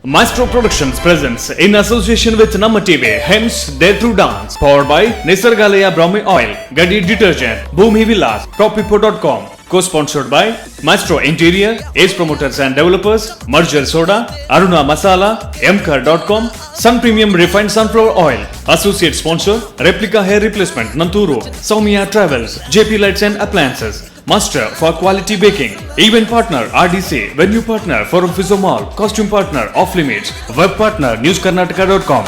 Maestro Productions presents, in association with Namma TV, Hems Dare to Dance, powered by Nisargalaya Brahmi Oil, Gadi Detergent, Bhumi Villas, Propipo.com, co-sponsored by Maestro Interior, Ace Promoters and Developers, Merger Soda, Aruna Masala, Mkar.com, Sun Premium Refined Sunflower Oil, Associate Sponsor, Replica Hair Replacement, Nanturu, Soumya Travels, JP Lights and Appliances, Master for Quality Baking, Event Partner RDC, Venue Partner Forum Physio Mall, Costume Partner Off Limits, Web Partner NewsKarnataka.com.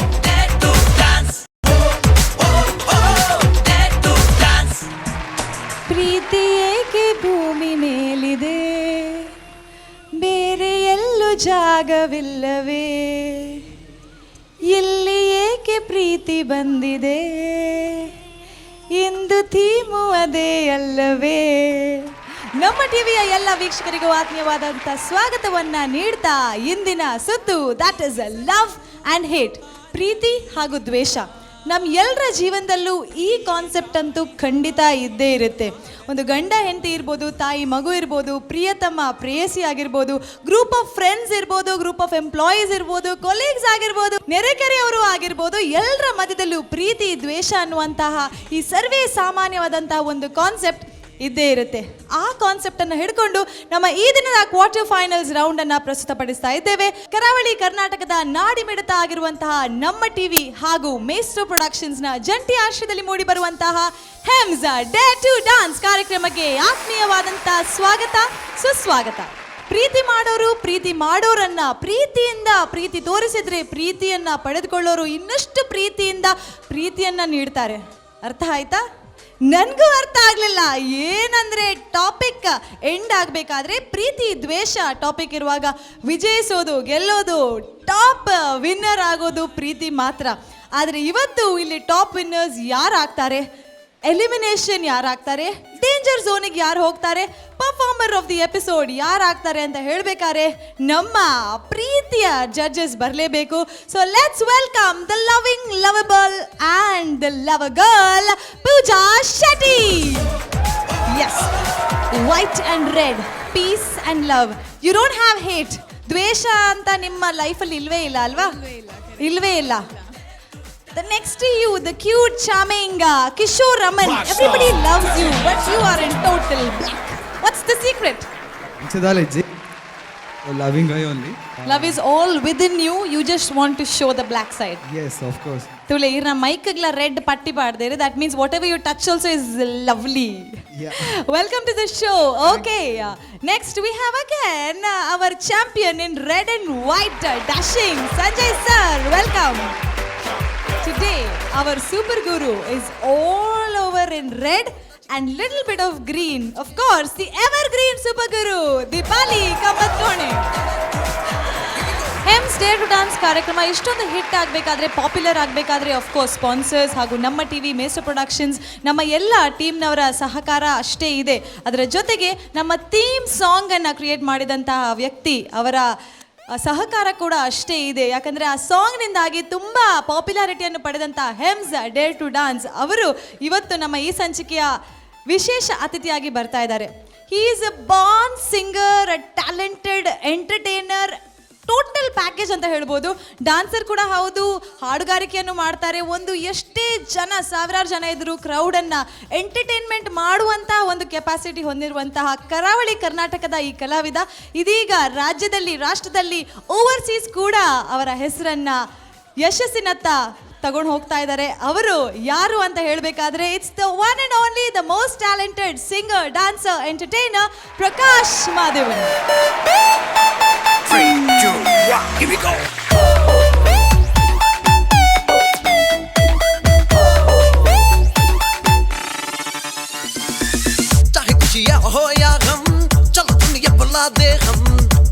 ಪ್ರೀತಿ ಏಕೆ ಭೂಮಿ ಮೇಲಿದೆ, ಬೇರೆ ಎಲ್ಲೂ ಜಾಗವಿಲ್ಲವೇ? ಇಲ್ಲಿ ಏಕೆ ಪ್ರೀತಿ ಬಂದಿದೆ? ಇಂದು theme ಅದೇ ಅಲ್ಲವೇ? ನಮ್ಮ ಟಿವಿಯ ಎಲ್ಲ ವೀಕ್ಷಕರಿಗೂ ಆತ್ಮೀಯವಾದಂಥ ಸ್ವಾಗತವನ್ನ ನೀಡ್ತಾ, ಇಂದಿನ ಸುತ್ತು, that is love and hate, ಪ್ರೀತಿ ಹಾಗೂ ದ್ವೇಷ. ನಮ್ಮ ಎಲ್ಲರ ಜೀವನದಲ್ಲೂ ಈ ಕಾನ್ಸೆಪ್ಟ್ ಅಂತೂ ಖಂಡಿತ ಇದ್ದೇ ಇರುತ್ತೆ. ಒಂದು ಗಂಡ ಹೆಂಡತಿ ಇರ್ಬೋದು, ತಾಯಿ ಮಗು ಇರ್ಬೋದು, ಪ್ರಿಯತಮ ಪ್ರೇಯಸಿ ಆಗಿರ್ಬೋದು, ಗ್ರೂಪ್ ಆಫ್ ಫ್ರೆಂಡ್ಸ್ ಇರ್ಬೋದು, ಗ್ರೂಪ್ ಆಫ್ ಎಂಪ್ಲಾಯೀಸ್ ಇರ್ಬೋದು, ಕೊಲೀಗ್ಸ್ ಆಗಿರ್ಬೋದು, ನೆರೆಕೆರೆಯವರು ಆಗಿರ್ಬೋದು, ಎಲ್ಲರ ಮಧ್ಯದಲ್ಲೂ ಪ್ರೀತಿ ದ್ವೇಷ ಅನ್ನುವಂತಹ ಈ ಸರ್ವೇ ಸಾಮಾನ್ಯವಾದಂತಹ ಒಂದು ಕಾನ್ಸೆಪ್ಟ್ ಇದ್ದೇ ಇರುತ್ತೆ. ಆ ಕಾನ್ಸೆಪ್ಟ್ ಅನ್ನು ಹಿಡ್ಕೊಂಡು ನಮ್ಮ ಈ ದಿನದ ಕ್ವಾರ್ಟರ್ ಫೈನಲ್ಸ್ ರೌಂಡ್ ಅನ್ನ ಪ್ರಸ್ತುತಪಡಿಸ್ತಾ ಇದ್ದೇವೆ. ಕರಾವಳಿ ಕರ್ನಾಟಕದ ನಾಡಿಮಿಡಿತ ಆಗಿರುವಂತಹ ನಮ್ಮ ಟಿವಿ ಹಾಗೂ ಮೇಸ್ಟ್ರೋ ಪ್ರೊಡಕ್ಷನ್ಸ್ ನ ಜಂಟಿ ಆಶ್ರಯದಲ್ಲಿ ಮೂಡಿ ಬರುವಂತಹ ಹೆಮ್ಸ್ ಡೇರ್ ಟು ಡಾನ್ಸ್ ಕಾರ್ಯಕ್ರಮಕ್ಕೆ ಆತ್ಮೀಯವಾದಂತಹ ಸ್ವಾಗತ, ಸುಸ್ವಾಗತ. ಪ್ರೀತಿ ಮಾಡೋರು ಪ್ರೀತಿ ಮಾಡೋರನ್ನ ಪ್ರೀತಿಯಿಂದ ಪ್ರೀತಿ ತೋರಿಸಿದ್ರೆ, ಪ್ರೀತಿಯನ್ನ ಪಡೆದುಕೊಳ್ಳೋರು ಇನ್ನಷ್ಟು ಪ್ರೀತಿಯಿಂದ ಪ್ರೀತಿಯನ್ನ ನೀಡ್ತಾರೆ. ಅರ್ಥ ಆಯ್ತಾ? ನನಗೂ ಅರ್ಥ ಆಗ್ಲಿಲ್ಲ. ಏನಂದ್ರೆ, ಟಾಪಿಕ್ ಎಂಡ್ ಆಗಬೇಕಾದ್ರೆ, ಪ್ರೀತಿ ದ್ವೇಷ ಟಾಪಿಕ್ ಇರುವಾಗ ವಿಜಯಿಸೋದು, ಗೆಲ್ಲೋದು, ಟಾಪ್ ವಿನ್ನರ್ ಆಗೋದು ಪ್ರೀತಿ ಮಾತ್ರ. ಆದರೆ ಇವತ್ತು ಇಲ್ಲಿ ಟಾಪ್ ವಿನ್ನರ್ಸ್ ಯಾರು ಆಗ್ತಾರೆ, ಎಲಿಮಿನೇಷನ್ ಯಾರಾಗ್ತಾರೆ, ಡೇಂಜರ್ ಝೋನಿಗೆ ಯಾರು ಹೋಗ್ತಾರೆ, ಪರ್ಫಾರ್ಮರ್ ಆಫ್ the episode ಯಾರಾಗ್ತಾರೆ ಅಂತ ಹೇಳಬೇಕಾದ್ರೆ ನಮ್ಮ ಪ್ರೀತಿಯ ಜಡ್ಜಸ್ ಬರಲೇಬೇಕು. So let's welcome the loving, lovable and the love girl, Pooja Shetty. Yes, white and red, peace and love. You don't have hate. ದ್ವೇಷ ಅಂತ ನಿಮ್ಮ ಲೈಫಲ್ಲಿ ಇಲ್ವೇ ಇಲ್ಲ ಅಲ್ವಾ? ಇಲ್ವೇ ಇಲ್ಲ. The next to you, the cute, charming Kishore Raman. Everybody loves you, but you are in total black. What's the secret? ಅಂಚದಾಲ ಇಜ್ಜಿ, loving I only. Love is all within you. You just want to show the black side. Yes, of course. ತೂಲೆ, ಇರ್ನ ಮೈಕ್ಗ್ಲ red ಪಟ್ಟಿ ಪಾಡ್ದೇರಿ. That means whatever you touch also is lovely. Welcome to the show. Okay, next we have again our champion in red and white, dashing Sanjay sir. Welcome. Today, our super guru is all over in red and little bit of green. Of course, the evergreen super guru, Deepali Kambatkone. ಹೆಮ್ಸ್ dare to dance ಕಾರ್ಯಕ್ರಮ ಇಷ್ಟೊಂದು hit ಆಗಬೇಕಾದ್ರೆ, popular ಆಗಬೇಕಾದ್ರೆ, course sponsors ಹಾಗೂ ನಮ್ಮ TV, ಮೇಸ್ಟ್ರೋ productions, ನಮ್ಮ ಎಲ್ಲ ಟೀಮ್ನವರ ಸಹಕಾರ ಅಷ್ಟೇ ಇದೆ. ಅದರ ಜೊತೆಗೆ ನಮ್ಮ ಥೀಮ್ ಸಾಂಗನ್ನು ಕ್ರಿಯೇಟ್ ಮಾಡಿದಂತಹ ವ್ಯಕ್ತಿ ಅವರ ಸಹಕಾರ ಕೂಡ ಅಷ್ಟೇ ಇದೆ. ಯಾಕಂದರೆ ಆ ಸಾಂಗ್ನಿಂದಾಗಿ ತುಂಬ ಪಾಪ್ಯುಲಾರಿಟಿಯನ್ನು ಪಡೆದಂಥ ಹೆಮ್ಸ್ ಡೇರ್ ಟು ಡಾನ್ಸ್ ಅವರು ಇವತ್ತು ನಮ್ಮ ಈ ಸಂಚಿಕೆಯ ವಿಶೇಷ ಅತಿಥಿಯಾಗಿ ಬರ್ತಾ ಇದ್ದಾರೆ. He is a born singer, a talented entertainer, total package ಅಂತ ಹೇಳ್ಬೋದು. ಡಾನ್ಸರ್ ಕೂಡ ಹೌದು, ಹಾಡುಗಾರಿಕೆಯನ್ನು ಮಾಡ್ತಾರೆ. ಒಂದು ಎಷ್ಟೇ ಜನ, ಸಾವಿರಾರು ಜನ ಇದ್ರು ಕ್ರೌಡನ್ನು ಎಂಟರ್ಟೈನ್ಮೆಂಟ್ ಮಾಡುವಂತಹ ಒಂದು ಕೆಪಾಸಿಟಿ ಹೊಂದಿರುವಂತಹ ಕರಾವಳಿ ಕರ್ನಾಟಕದ ಈ ಕಲಾವಿದ ಇದೀಗ ರಾಜ್ಯದಲ್ಲಿ, ರಾಷ್ಟ್ರದಲ್ಲಿ, ಓವರ್ಸೀಸ್ ಕೂಡ ಅವರ ಹೆಸರನ್ನ ಯಶಸ್ಸಿನತ್ತ ತಗೊಂಡು ಹೋಗ್ತಾ ಇದ್ದಾರೆ. ಅವರು ಯಾರು ಅಂತ ಹೇಳಬೇಕಾದ್ರೆ, it's the one and only, the most talented singer, dancer, entertainer, Prakash Madevan. Three, two, one, here we go. चाहे खुशियाँ हो या गम, चलो दुनिया भुला दे हम।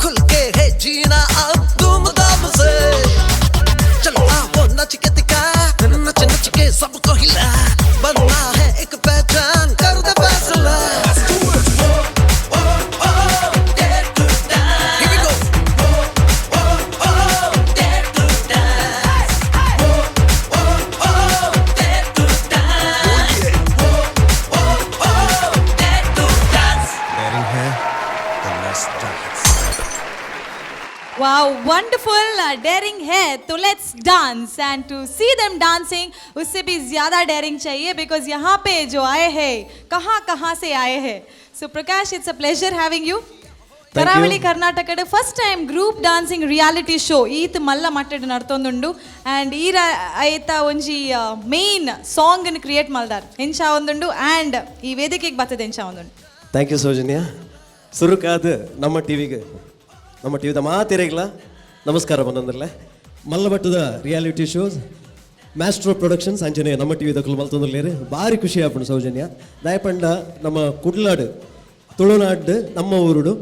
खुल के है जीना अब धूम धाम से। चलो आओ, नच के दिखा, नच नच के सबको हिला। बनना है एक पहचान, कर दे फैसला। Here we go. Wonderful. Daring है तो let's dance, and to see them dancing उससे भी ज़्यादा डेयरिंग चाहिए, because यहाँ पे जो आए हैं, कहाँ कहाँ से आए हैं. So Prakash, it's a pleasure having you. ಕರಾವಳಿ ಕರ್ನಾಟಕದ first time group dancing reality show ಈತ್ ಮಲ್ಲ ಮಟ್ಟಡ್ ನಡ್ತೊಂದುಂಡು. ಆ್ಯಂಡ್ ಈರ ಐತ ಒಂಜಿ ಮೇನ್ ಸಾಂಗ್ ಕ್ರಿಯೇಟ್ ಮಲ್ದಾರ್ ಎಂಚ ಒಂದುಂಡು, ಆ್ಯಂಡ್ ಈ ವೇದಿಕೆಗೆ ಬರ್ತದೆ ಎಂಚ ಒಂದುಂಡು? Thank you Soujanya. ಸುರುಕಾದ ನಮ್ಮ ಟಿವಿಗೆ, ನಮ್ಮ ಟಿವಿದ ಮಾತಿರಗ್ಲ ನಮಸ್ಕಾರ ಬಂದಂದ್ರಲ್ಲ. ಮಲ್ಲಬಟ್ಟದ ರಿಯಾಲಿಟಿ ಶೋಸ್ ಮ್ಯಾಸ್ಟ್ರೋ ಪ್ರೊಡಕ್ಷನ್ಸ್ ಅಂಚನೆ ನಮ್ಮ ಟಿವಿ ದಕ್ಕಲು ಮಲ್ತೊಂದುಲ್ಲೇರು. ಭಾರಿ ಖುಷಿ ಆಪುಂಡು ಸೌಜನ್ಯ. ದಾಯಪಂಡ ನಮ್ಮ ಕುಡ್ಲಾಡು, ತುಳುನಾಡು, ನಮ್ಮ ಊರುಡು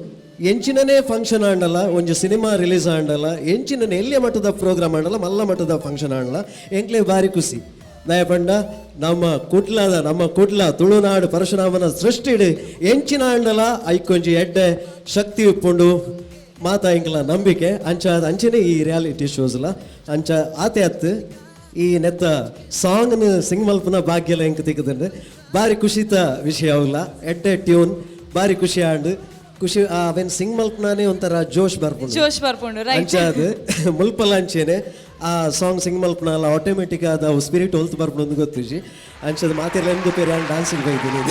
ಎಂಚಿನನೇ ಫಂಕ್ಷನ್ ಆಂಡಲ್ಲ, ಒಂಜಿ ಸಿನಿಮಾ ರಿಲೀಸ್ ಆಂಡಲ್ಲ, ಎಂಚಿನನೇ ಎಲ್ಲಿಯ ಮಟ್ಟದ ಪ್ರೋಗ್ರಾಮ್ ಆಂಡಲ್ಲ, ಮಲ್ಲ ಮಟ್ಟದ ಫಂಕ್ಷನ್ ಆಂಡಲ್ಲ, ಎಂಕ್ಲೆ ಭಾರಿ ಖುಷಿ. ದಯಪಂಡ ನಮ್ಮ ಕುಡ್ಲದ, ನಮ್ಮ ಕುಡ್ಲ ತುಳುನಾಡು ಪರಶುರಾಮನ ಸೃಷ್ಟಿಡು ಎಂಚಿನ ಆಂಡಲ ಐಕೊಂಜಿ ಎಡ್ಡೆ ಶಕ್ತಿ ಉಪ್ಪುಂಡು ಮಾತಾ ಎಂಕ್ಲ ನಂಬಿಕೆ. ಅಂಚ ಅಂಚನೆ ಈ ರಿಯಾಲಿಟಿ ಶೋಸ್ಲ ಅಂಚ ಆತೆ ಅತ್ತು ಈ ನೆತ್ತ ಸಾಂಗ್ನ ಸಿಂಗ್ ಮಲ್ಪುನ ಭಾಗ್ಯಲ ಎಂಕ್ ತಿಕ್ಕದಂಡು. ಭಾರಿ ಖುಷಿತ ವಿಷಯ ಅವಲ್ಲ. ಎಡ್ಡೆ ಟ್ಯೂನ್, ಭಾರಿ ಖುಷಿ ಆಂಡ್. ಖುಷಿ ಅವೇನು ಸಿಂಗ್ ಮಲ್ಪನಾನೇ ಒಂಥರ ಜೋಶ್ ಬರ್ಪುಂಡು. ಜೋಶ್ ಬರ್ಪುಂಡು, ರೈಟ್. ಅಂಚ ಅದು ಮುಲ್ಪಲ ಅಂಚೆನೆ ಆ ಸಾಂಗ್ ಸಿಂಗ್ ಮಲ್ಪನಲ್ಲ, ಆಟೋಮೆಟಿಕ್ ಅದು ಅವು ಸ್ಪಿರಿಟ್ ಹೊಲ್ತು ಬರ್ಪುಂಡು ಗೊತ್ತಿಜಿ. ಅಂಚದ ಮಾತೆಲ್ಲ ಎಂದು ಪೇರೆ ಡಾನ್ಸಿಗೆ ಬೈತೀನಿ.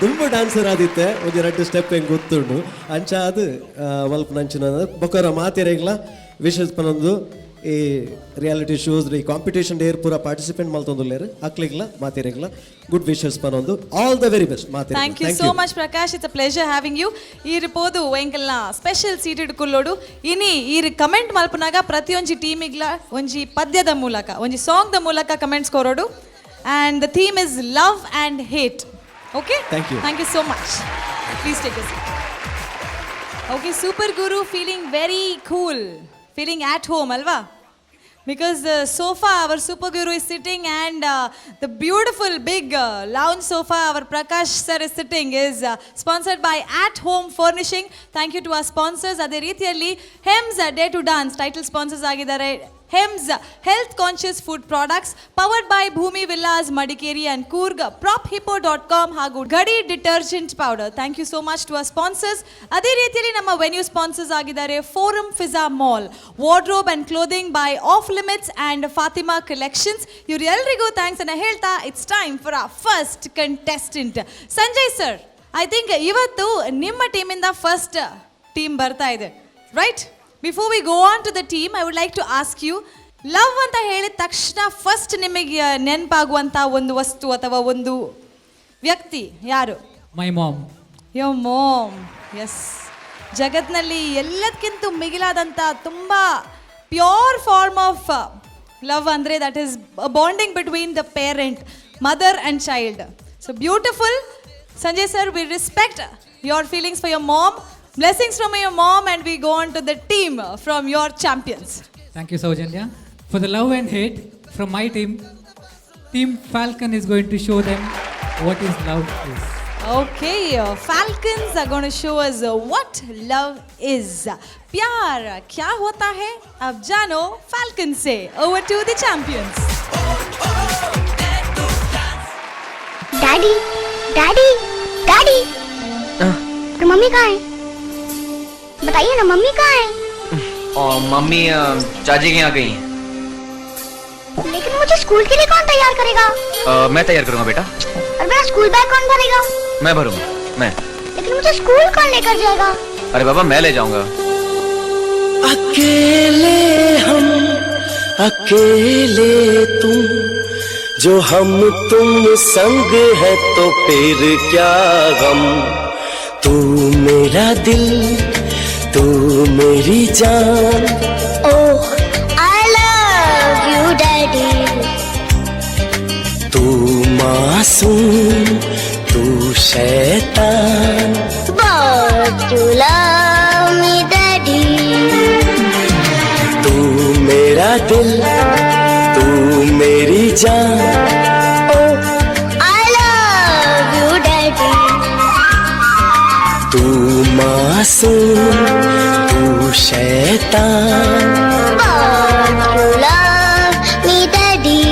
ದುಂಬು ಡಾನ್ಸರ್ ಆದಿತ್ತೆ, ಒಂಜಿ ರಡ್ಡು ಸ್ಟೆಪ್ ಹೆಂಗೆ ಗೊತ್ತುಂಡು. ಅಂಚ ಅದು ಮಲ್ಪನ ಅಂಚಿನ ಬೊಕ್ಕರ ಮಾತೆರೆಗ್ಲ ವಿಶೇಷ ಪನೊಂದು ಈ ರಿಯಾಲಿಟಿ ಶೋಸ್, ಈ ಕಾಂಪಿಟೇಷನ್ ಡೇರ್ ಪೂರ ಪಾರ್ಟಿಸಿಪೇಟ್ ಮಲ್ತೊಂದುಲ್ಲೇರು ಅಕ್ಲಿಗ್ಲ ಮಾತೆರೆಗ್ಲ ಗುಡ್ ವಿಶಸ್ ಪನೊಂದು ಆಲ್ the very best ಮಾತೆರೆಗ್ಲ. Thank you so much, Prakash. It's a pleasure having you. ಈರ್ ಪೋದು ಎಂಕಲ್ನ ಸ್ಪೆಷಲ್ ಸೀಟೆಡ್ ಕುಲ್ಲೋಡು. ಇನಿ ಈರ್ ಕಮೆಂಟ್ ಮಲ್ಪನಾಗ ಪ್ರತಿಯೊಂಜಿ ಟೀಮಿಗ್ಲ ಒಂಜಿ ಪದ್ಯದ ಮೂಲಕ, ಒಂಜಿ ಸಾಂಗ್ದ ಮೂಲಕ comments ಕೊರೋಡು. And the theme is love and hate, okay? Thank you. Thank you so much. Please take a. Okay, super Guru feeling very cool, feeling at home ಅಲ್ವಾ? Because the sofa our super guru is sitting and the beautiful big lounge sofa our Prakash sir is sitting is sponsored by At Home Furnishing. Thank you to our sponsors. ಅದೇ ರೀತಿಯಲ್ಲಿ ಹೆಮ್ಸ್ dare to dance title sponsors ಆಗಿದ್ದಾರೆ. ಹೆಮ್ಸ್ health conscious food products, powered by Bhoomi Villas Madikeri and Coorg, prop hippo dot com ಹಾಗೂ ಗಡಿ detergent powder. Thank you so much to our sponsors. ಅದೇ ರೀತಿಯಲ್ಲಿ ನಮ್ಮ venue sponsors ಆಗಿದ್ದಾರೆ forum Fiza mall, wardrobe and clothing by Off Limits and Fatima Collections. ಇವರೆಲ್ಲರಿಗೂ thanks ಅನ್ನ ಹೇಳ್ತಾ, it's time for our first contestant, Sanjay sir. I think ಇವತ್ತು ನಿಮ್ಮ ಟೀಮಿಂದ first team ಬರ್ತಾ ಇದೆ, right? Before we go on to the team, I would like to ask you, love ಅಂತ ಹೇಳಿದ ತಕ್ಷಣ ಫಸ್ಟ್ ನಿಮಗೆ ನೆನಪಾಗುವಂಥ ಒಂದು ವಸ್ತು ಅಥವಾ ಒಂದು ವ್ಯಕ್ತಿ ಯಾರು? My mom. Your mom, yes. ಜಗತ್ತಿನಲ್ಲಿ ಎಲ್ಲದಕ್ಕಿಂತ ಮಿಗಿಲಾದಂಥ ತುಂಬ ಪ್ಯೂರ್ ಫಾರ್ಮ್ ಆಫ್ ಲವ್ ಅಂದರೆ that is bonding between the parent, mother and child. So beautiful. Sanjay sir, we respect your feelings for your mom. Blessings from your mom, and we go on to the team from your champions. Thank you, Saujanya. For the love and hate from my team, Team Falcon is going to show them what is love is. Okay, Falcons are going to show us what love is. प्यार क्या होता है, अब जानो Falcon से. Over to the champions. Daddy, daddy, daddy. और mummy कहाँ है? बताइए ना, मम्मी कहाँ है? और मम्मी चाची के यहाँ गई हैं। लेकिन मुझे स्कूल के लिए कौन तैयार करेगा? मैं तैयार करूंगा बेटा। और मेरा स्कूल बैग कौन भरेगा? मैं भरूंगा मैं। लेकिन मुझे स्कूल कौन लेकर जाएगा? अरे बाबा, मैं ले जाऊंगा। अकेले हम, अकेले तुम, जो हम तुम संग है तो फिर क्या गम। तू मेरा दिल, तू मेरी जान। Oh, I love you, daddy. तू मासूम, तू शैतान। But you love me, daddy. तू मेरा दिल, तू मेरी जान। Oh, I love you, daddy. तू मासूम, तू शैतान। But you love me, daddy.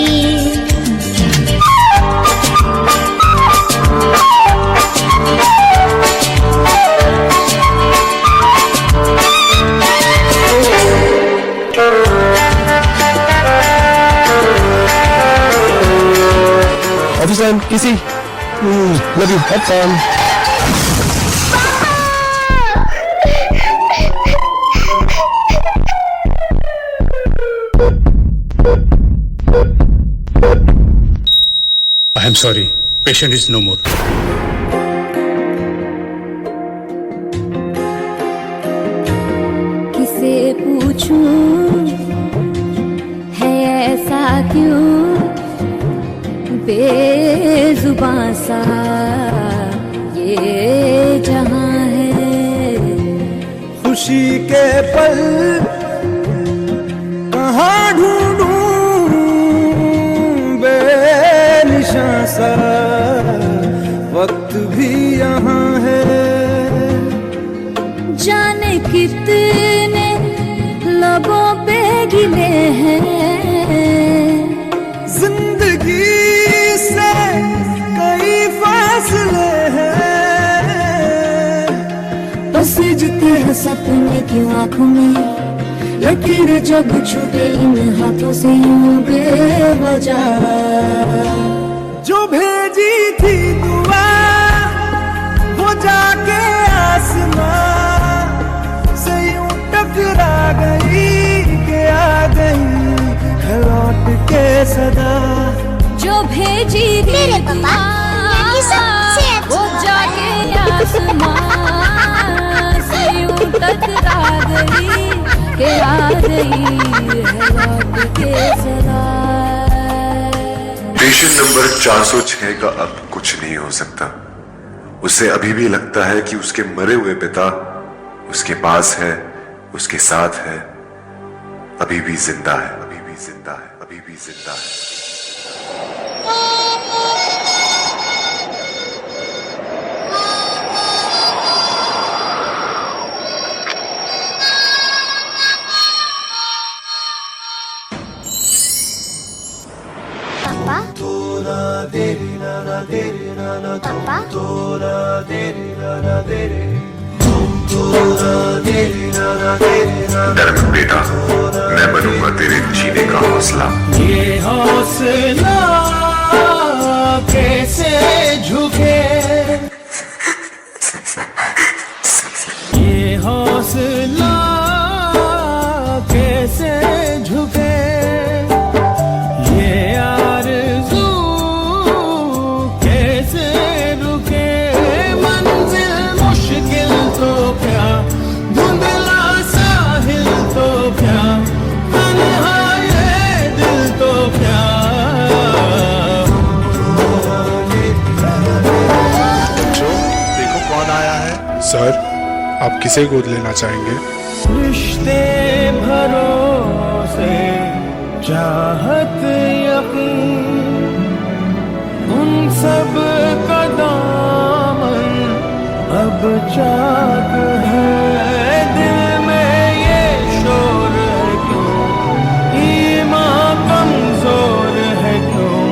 Office time, kissy. Love you, have fun. I am sorry, patient is no more. किसे पूछूं है ऐसा क्यों, बेजुबां सा ये जहां है। खुशी के पल कहाँ ढूंढूं, बेनिशां सा वक्त भी यहाँ है। जाने कितने लबों पे गिले हैं, जिंदगी से कई फासले हैं। पसजते हैं सपने क्यों आँखों में, लकीर जब छूटे इन हाथों से यूं बेवजह। जो भेजी थी दुआ वो जाके आसमां से यूं टकरा गई के आ गई है लौट के सदा। जो भेजी थी मेरे पापा, दुआ, डैडी सबसे अच्छे वो पापा जाके हैं। आसमां से यूं टकरा गई के आ गई है लौट के सदा। पेशेंट नंबर 406 का अब कुछ नहीं हो सकता। उसे अभी भी लगता है कि उसके मरे हुए पिता उसके पास है, उसके साथ है, अभी भी जिंदा है, अभी भी जिंदा है, अभी भी जिंदा है। पापा, पापा, डर बेटा, मैं बनूंगा तेरे जीने का हौसला। ये हौसला कैसे झुके, ये हौसला कैसे झुके, ये आरज़ू कैसे रुके। मंजिल मुश्किल तो क्या, धुंधला साहिल तो क्या, तन्हा ये दिल तो क्या। बच्चों, देखो कौन आया है। सर, आप किसे गोद लेना चाहेंगे? रिश्ते भरोसे चाहत यकीन, उन सब का दामन अब चाक है। दिल में ये शोर है क्यों, ईमान कमजोर है क्यों,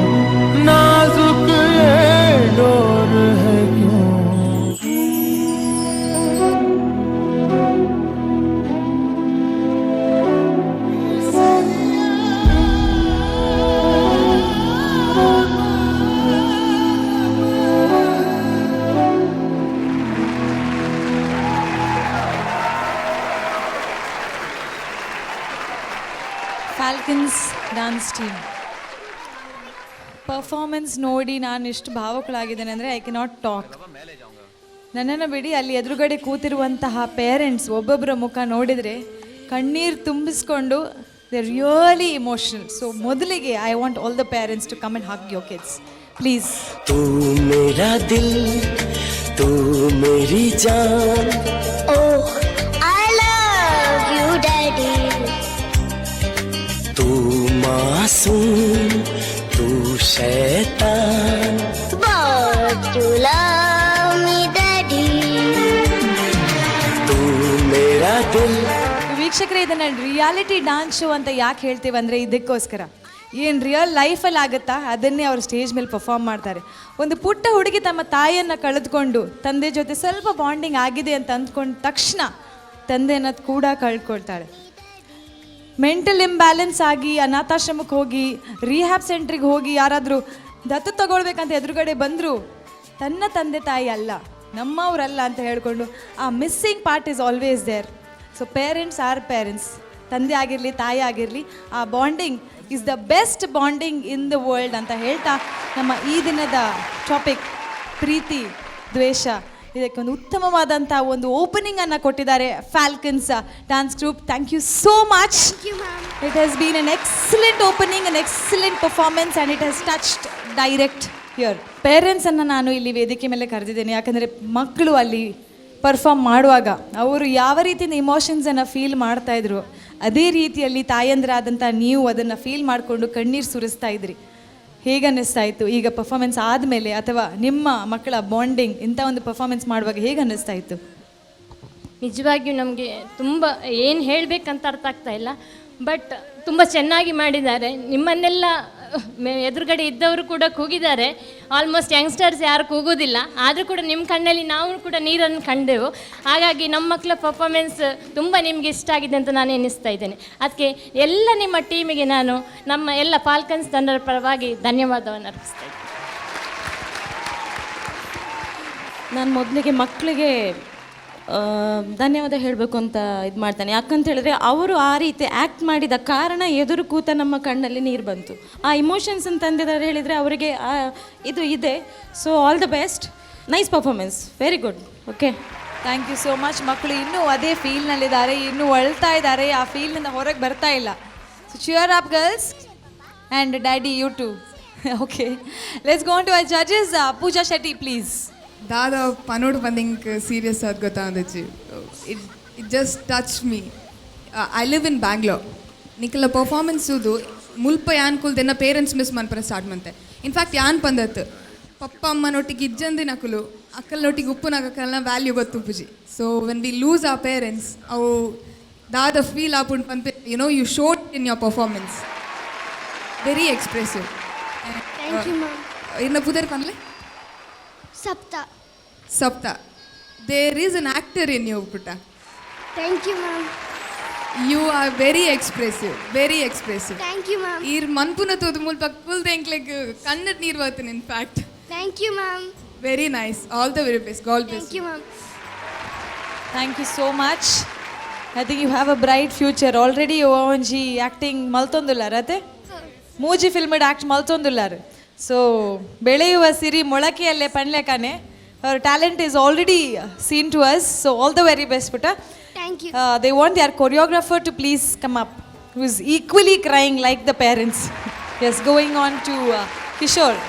नाजुक ये डोर है क्यों। ಫ್ಯಾಲ್ಕನ್ಸ್ ಡಾನ್ಸ್ ಟೀಮ್ ಪರ್ಫಾರ್ಮೆನ್ಸ್ ನೋಡಿ ನಾನು ಎಷ್ಟು ಭಾವುಕಳಾಗಿದ್ದೇನೆ ಅಂದರೆ I cannot talk. ನನ್ನನ್ನು ಬಿಡಿ, ಅಲ್ಲಿ ಎದುರುಗಡೆ ಕೂತಿರುವಂತಹ ಪೇರೆಂಟ್ಸ್ ಒಬ್ಬೊಬ್ಬರ ಮುಖ ನೋಡಿದರೆ ಕಣ್ಣೀರು ತುಂಬಿಸ್ಕೊಂಡು they really emotional. So ಮೊದಲಿಗೆ I want all the parents to come and hug your kids, please. तू मेरा दिल, तू मेरी जान, Oh, I love you, Daddy. तू मासूम, तू शैतान, But you love me, Daddy. तू मेरा दिल। ವೀಕ್ಷಕರೇ, ಇದನ್ನು ರಿಯಾಲಿಟಿ ಡಾನ್ಸ್ ಶೋ ಅಂತ ಯಾಕೆ ಹೇಳ್ತೀವಿ ಅಂದರೆ ಇದಕ್ಕೋಸ್ಕರ. ಏನು ರಿಯಲ್ ಲೈಫಲ್ಲಿ ಆಗುತ್ತಾ ಅದನ್ನೇ ಅವರು ಸ್ಟೇಜ್ ಮೇಲೆ ಪರ್ಫಾರ್ಮ್ ಮಾಡ್ತಾರೆ. ಒಂದು ಪುಟ್ಟ ಹುಡುಗಿ ತಮ್ಮ ತಾಯಿಯನ್ನು ಕಳೆದುಕೊಂಡು ತಂದೆ ಜೊತೆ ಸ್ವಲ್ಪ ಬಾಂಡಿಂಗ್ ಆಗಿದೆ ಅಂತ ಅಂದ್ಕೊಂಡ ತಕ್ಷಣ ತಂದೆಯನ್ನು ಕೂಡ ಕಳ್ಕೊಳ್ತಾಳೆ. ಮೆಂಟಲ್ ಇಂಬ್ಯಾಲೆನ್ಸ್ ಆಗಿ ಅನಾಥಾಶ್ರಮಕ್ಕೆ ಹೋಗಿ, ರಿಹ್ಯಾಬ್ ಸೆಂಟ್ರಿಗೆ ಹೋಗಿ, ಯಾರಾದರೂ ದತ್ತು ತಗೊಳ್ಬೇಕಂತ ಎದುರುಗಡೆ ಬಂದರು, ತನ್ನ ತಂದೆ ತಾಯಿ ಅಲ್ಲ, ನಮ್ಮವರಲ್ಲ ಅಂತ ಹೇಳಿಕೊಂಡು ಆ missing part is always there. So parents are parents. ತಂದೆ ಆಗಿರಲಿ, ತಾಯಿ ಆಗಿರಲಿ, ಆ bonding is the best bonding in the world ಅಂತ ಹೇಳ್ತಾ, ನಮ್ಮ ಈ ದಿನದ ಟಾಪಿಕ್ ಪ್ರೀತಿ ದ್ವೇಷ, ಇದಕ್ಕೆ ಒಂದು ಉತ್ತಮವಾದಂಥ ಒಂದು ಓಪನಿಂಗನ್ನು ಕೊಟ್ಟಿದ್ದಾರೆ Falcons dance group. Thank you so much. It has been an excellent opening, an excellent performance, and it has touched direct here. ಪೇರೆಂಟ್ಸನ್ನು ನಾನು ಇಲ್ಲಿ ವೇದಿಕೆ ಮೇಲೆ ಕರೆದಿದ್ದೇನೆ, ಯಾಕಂದರೆ ಮಕ್ಕಳು ಅಲ್ಲಿ ಪರ್ಫಾರ್ಮ್ ಮಾಡುವಾಗ ಅವರು ಯಾವ ರೀತಿಯ ಇಮೋಷನ್ಸನ್ನು ಫೀಲ್ ಮಾಡ್ತಾಯಿದ್ರು, ಅದೇ ರೀತಿಯಲ್ಲಿ ತಾಯಂದ್ರಾದಂಥ ನೀವು ಅದನ್ನು ಫೀಲ್ ಮಾಡಿಕೊಂಡು ಕಣ್ಣೀರು ಸುರಿಸ್ತಾ ಇದ್ರಿ. ಹೇಗೆ ಅನ್ನಿಸ್ತಾ ಇತ್ತು ಈಗ ಪರ್ಫಾರ್ಮೆನ್ಸ್ ಆದಮೇಲೆ, ಅಥವಾ ನಿಮ್ಮ ಮಕ್ಕಳ ಬಾಂಡಿಂಗ್ ಇಂಥ ಒಂದು ಪರ್ಫಾರ್ಮೆನ್ಸ್ ಮಾಡುವಾಗ ಹೇಗೆ ಅನ್ನಿಸ್ತಾ ಇತ್ತು? ನಿಜವಾಗಿಯೂ ನಮಗೆ ತುಂಬ ಏನು ಹೇಳಬೇಕಂತ ಅರ್ಥ ಆಗ್ತಾ ಇಲ್ಲ. ಬಟ್ ತುಂಬ ಚೆನ್ನಾಗಿ ಮಾಡಿದ್ದಾರೆ. ನಿಮ್ಮನ್ನೆಲ್ಲ ಎದುರುಗಡೆ ಇದ್ದವರು ಕೂಡ ಕೂಗಿದ್ದಾರೆ. ಆಲ್ಮೋಸ್ಟ್ ಯಂಗ್ಸ್ಟರ್ಸ್ ಯಾರು ಕೂಗೋದಿಲ್ಲ, ಆದರೂ ಕೂಡ ನಿಮ್ಮ ಕಣ್ಣಲ್ಲಿ ನಾವು ಕೂಡ ನೀರನ್ನು ಕಂಡೆವು. ಹಾಗಾಗಿ ನಮ್ಮ ಮಕ್ಕಳ ಪರ್ಫಾರ್ಮೆನ್ಸ್ ತುಂಬ ನಿಮಗೆ ಇಷ್ಟ ಆಗಿದೆ ಅಂತ ನಾನು ಎನಿಸ್ತಾ ಇದ್ದೇನೆ. ಅದಕ್ಕೆ ಎಲ್ಲ ನಿಮ್ಮ ಟೀಮಿಗೆ ನಾನು ನಮ್ಮ ಎಲ್ಲ ಫಾಲ್ಕನ್ಸ್ ತಂಡದ ಪರವಾಗಿ ಧನ್ಯವಾದವನ್ನು ಅರ್ಪಿಸ್ತಾ ಇದ್ದೇನೆ. ನಾನು ಮೊದಲಿಗೆ ಮಕ್ಕಳಿಗೆ ಧನ್ಯವಾದ ಹೇಳಬೇಕು ಅಂತ ಇದು ಮಾಡ್ತಾನೆ. ಯಾಕಂತ ಹೇಳಿದ್ರೆ, ಅವರು ಆ ರೀತಿ ಆ್ಯಕ್ಟ್ ಮಾಡಿದ ಕಾರಣ ಎದುರು ಕೂತ ನಮ್ಮ ಕಣ್ಣಲ್ಲಿ ನೀರು ಬಂತು. ಆ ಇಮೋಷನ್ಸ್ ಅಂತ ತಂದಿದ್ದಾರೆ ಹೇಳಿದರೆ ಅವರಿಗೆ ಇದು ಇದೆ. So all the best, nice performance, very good, okay. Thank you so much. ಮಕ್ಕಳು ಇನ್ನೂ ಅದೇ ಫೀಲ್ನಲ್ಲಿದ್ದಾರೆ, ಇನ್ನೂ ಅಳ್ತಾ ಇದ್ದಾರೆ, ಆ ಫೀಲ್ನಿಂದ ಹೊರಗೆ ಬರ್ತಾ ಇಲ್ಲ. So cheer up, girls, and daddy, you too. Okay, let's go to our judges. Pooja Shetty, please. ದಾದ ಪನೋಡು ಬಂದಿಂಗ್ ಸೀರಿಯಸ್ ಆದ ಗೊತ್ತಾಂದಿಚ್ಚಿ. It just touch me. I live in Bangalore. ನಿಖಲ performance ಮುಲ್ಪ ಯಾನ್ ಕುಲ್ದು ಎನ್ನ ಪೇರೆಂಟ್ಸ್ ಮಿಸ್ ಮನ್ಪರ ಸ್ಟಾರ್ಟ್ ಮಂತೆ. ಇನ್ಫ್ಯಾಕ್ಟ್ ಯಾನ್ ಪಂದತ್ತು, papa ಅಮ್ಮನೊಟ್ಟಿಗೆ ಇಜ್ಜಂದಿನ ಅಕುಲು, ಅಕ್ಕಲ್ನೊಟ್ಟಿಗೆ ಉಪ್ಪುನಾಗ ಅಕ್ಕಲ್ನ value ಗೊತ್ತುಪ್ಪುಜಿ. So when we lose our parents, ಅವು ದಾದ feel ಆಪುಂಡು ಪನ್ಪೆ you showed in your performance, very expressive. Thank you, ma'am. ಇನ್ನ ಪುದರ್ ಪನ್ಲೆ. ಸಪ್ತ. ಸಪ್ತ, there is an actor in you, ಪುಟ್ಟ. Thank you, ma'am. You are very expressive, very expressive. Thank you, ma'am. ಈರ್ ಮನ್ಪುನ ತೂದು ಮುಲ್ಪ ಕುಲ್ದ ಎಂಕ್ಲೆಗ್ ಕಣ್ಣಡ್ ನೀರು ಬರ್ತೀನಿ in fact. Thank you, ma'am. Very nice. All the very best. God bless. Thank you, ma'am. Thank you so much. I think you have a bright future already. ಒಂಜಿ acting ಮಲ್ತೊಂದುಲ್ಲಾರ ಅತೆ, ಮೂಜಿ film act ಮಲ್ತೊಂದುಲ್ಲಾರು. ಸೊ ಬೆಳೆಯುವ ಸಿರಿ ಮೊಳಕೆಯಲ್ಲೇ ಪಣ್ಲೆಕಾನೆ, ಅವ್ರ talent is already seen to us. So all the very best, ಪುಟ್ಟ. Thank you. They want their choreographer to please come up, who is equally crying like the parents. Yes, going on to Kishore.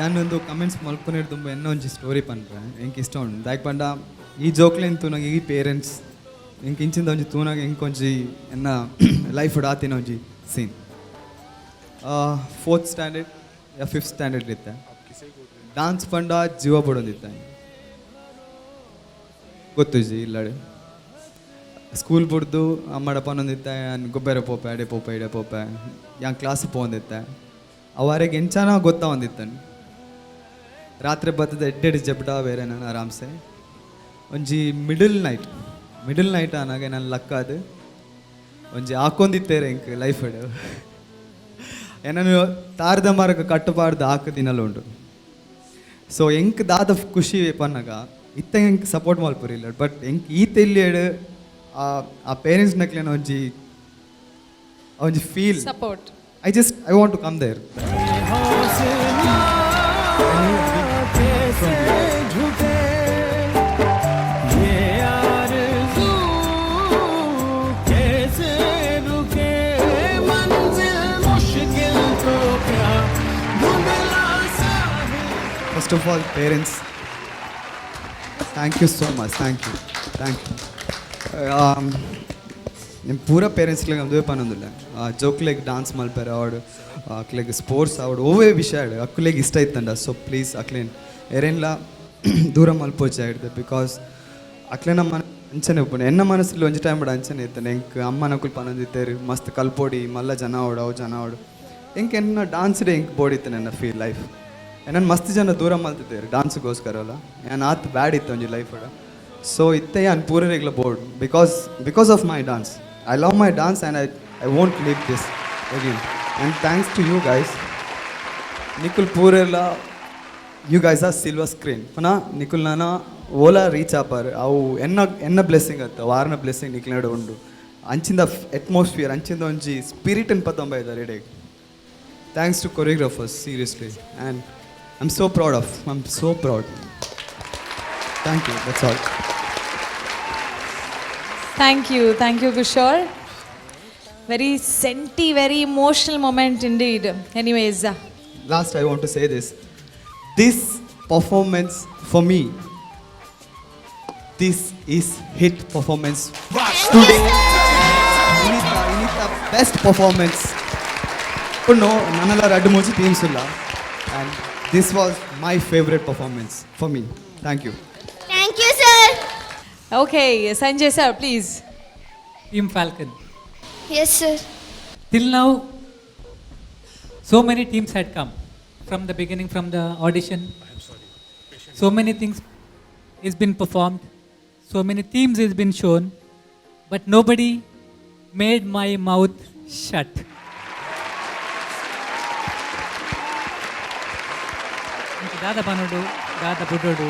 ಯಾನೊಂದು comments ಮಲ್ಪನೇರು ತುಂಬ ಎನ್ನ ಒಂಜಿ story ಪನ್ಪೆ, ಎಂಕ್ ಇಷ್ಟ ಉಂಡು. ದಾಯಕ್ ಪಂಡ ಈ ಜೋಕ್ಲೆನ್ ತೂನಾಗ, ಈ ಪೇರೆಂಟ್ಸ್ ಎಂಕ್ ಇಂಚಿಂದ ಒಂಜಿ ತೂನಾಗ ಎಂಕ್ ಒಂಜಿ ಎನ್ನ ಲೈಫ್ ಆತಿನ ಒಂಜಿ ಸೀನ್. ಫೋರ್ತ್ ಸ್ಟ್ಯಾಂಡರ್ಡ್ ಯಾ ಫಿಫ್ತ್ ಸ್ಟ್ಯಾಂಡರ್ಡ್ ಇತ್ತೆ. ಡಾನ್ಸ್ ಪಂಡ ಜೀವ ಬಡೊಂದಿತ್ತೆ, ಗೊತ್ತುಜಿ ಇಲ್ಲಡೆ. ಸ್ಕೂಲ್ ಬುಡ್ದು ಅಮ್ಮಡ ಪನೊಂದಿತ್ತೆ, ಯಾನ್ ಗೊಬ್ಬರ ಪೋಪೆ, ಅಡೆ ಪೋಪೆ, ಇಡೆ ಪೋಪೆ, ಯಾನ್ ಕ್ಲಾಸ್ ಪೋಂದಿತ್ತೆ. ಅವರಿಗೆ ಎಂಚಾನ ಗೊತ್ತಾ ಒಂದಿತ್ತನು. ರಾತ್ರಿ ಬತ್ತದ ಎಡ್ಡೆಡ್ ಜಬ್ಡ ಬೇರೆ. ನಾನು ಆರಾಮ್ಸೆ ಒಂಜಿ ಮಿಡಲ್ ನೈಟ್, ಮಿಡಲ್ ನೈಟ್ ಆನಾಗ ನಾನು ಲಕ್ಕಾದು ಒಂಜಿ ಹಾಕೊಂದಿತ್ತೇರೆ. ಎಂಕ್ ಲೈಫ್ ಏನನು ತಾರದ ಮರಕ ಕಟ್ಟುಪಾಡ್ದು ಹಾಕ ದಿನಲ ಉಂಡು. ಸೊ ಎಂಕ್ ದಾದ ಖುಷಿ ಪನ್ನಗ, ಇತ್ತ ಎಂಕ್ ಸಪೋರ್ಟ್ ಮಲ್ಪುರಿಲ್ಲ, ಬಟ್ ಎಂಕ್ ಈತ ಇಲ್ಲಿ ಆ ಆ ಪೇರೆಂಟ್ಸ್ ನಕ್ಲೇನ ಒಂಜಿ ಒಂಜಿ feel support. I want to come there. कैसे झुके ये आरज़ू, कैसे रुके? मंजिल मुश्किल तो क्या, धुंधला साहिल। First of all, parents, thank you so much. Thank you, thank you. ನಿಮ್ಮ ಪೂರ ಪೇರೆಂಟ್ಸ್ಗಳಿಗೆ ಅದುವೇ ಪನೊಂದಿಲ್ಲ. ಜೋಕ್ಲೆಗ್ ಡಾನ್ಸ್ ಮಲ್ಪೆರೆ ಆವಡ್, ಅಕ್ಲೆಗ್ ಸ್ಪೋರ್ಟ್ಸ್ ಆವಡ್, ಓವೇ ವಿಷಯ ಆಡ್ ಅಕ್ಲೆಗ್ ಇಷ್ಟ ಇತ್ತಂಡ, ಸೊ ಪ್ಲೀಸ್ ಅಕ್ಲೇನ್ ಎರೇನ್ಲ ದೂರ ಮಲ್ಪೋಚೆ ಆಯ್ತು. Because ಅಕ್ಲೆನ ಮನ ಅಂಚನೆ ಉಪ್ಪುಂಡು. ಎನ್ನ ಮನಸ್ಸಲ್ಲಿ ಒಂಜಿ ಟೈಮ್ ಅಂಚನೆ ಇತ್ತಾನೆ. ಎಂಕ್ ಅಮ್ಮನಕುಲು ಪನೊಂದಿತ್ತೇರು, ಮಸ್ತ್ ಕಲ್ಪೊಡಿ, ಮಲ್ಲ ಜನ ಆವಡು, ಅವು ಜನ ಆವಡು. ಎಂಕ್ ಎನ್ನ ಡಾನ್ಸ್ ಡೇ ಎಂಕ್ ಬೋಡಿತ್ತು ನನ್ನ ಫೀಲ್ ಲೈಫ್. ಎನ್ನನ್ ಮಸ್ತ್ ಜನ ದೂರ ಮಲ್ತಿದ್ದೇರು ಡಾನ್ಸ್ಗೋಸ್ಕರ ಅಲ್ಲ. ನಾನು ಆತ್ ಬ್ಯಾಡ್ ಇತ್ತು ಒಂಜಿ ಲೈಫ್. ಸೊ ಇತ್ತೆ ಯಾನ್ ಪೂರೆರೆಗ್ಲ bored because of my dance. I love my dance and I won't leave this again. And thanks to you guys. ನಿಕುಲ್ ಪೂರೆಲ್ಲ, you guys are silver screen. ಪುನಃ ನಿಕುಲ್ ನಾನ ಓಲಾ ರೀಚ್ ಆಪಾರ್, ಅವು ಎನ್ನ ಎನ್ನ ಬ್ಲೆಸ್ಸಿಂಗ್ ಅತ್ತ, ವಾರನ ಬ್ಲೆಸ್ಸಿಂಗ್ ನಿಕ್ಲೆಡ ಉಂಡು. ಅಂಚಿಂದ ಅಟ್ಮಾಸ್ಫಿಯರ್, ಅಂಚಿಂದ ಒಂಜಿ ಸ್ಪಿರಿಟ್ ಅನ್ ಪತ್ತೊಂಬ ಇದ್ದಾರೆ ಇಡೆಗ್. Thanks to choreographers, seriously, and I'm so proud. Thank you, that's all. Thank you, thank you, Kishore. Very senti, very emotional moment indeed. Anyways, Last, I want to say this. This performance for me, this is hit performance today. ಇನಿತ ಇನಿತ best performance. No, ನನಲ ರಡ್ಡು ಮೂಜಿ teams ಇಲ್ಲ, and this was my favourite performance for me. Thank you. Thank you, sir. Okay, Sanjay sir, please. Team Falcon. Yes, sir. Till now, so many teams had come from the beginning, from the audition. So many things is been performed, so many themes has been shown, but nobody made my mouth shut. ಇಂಚ ದಾದ ಪನೊಡು, ದಾದ ಬುಡೋಡು,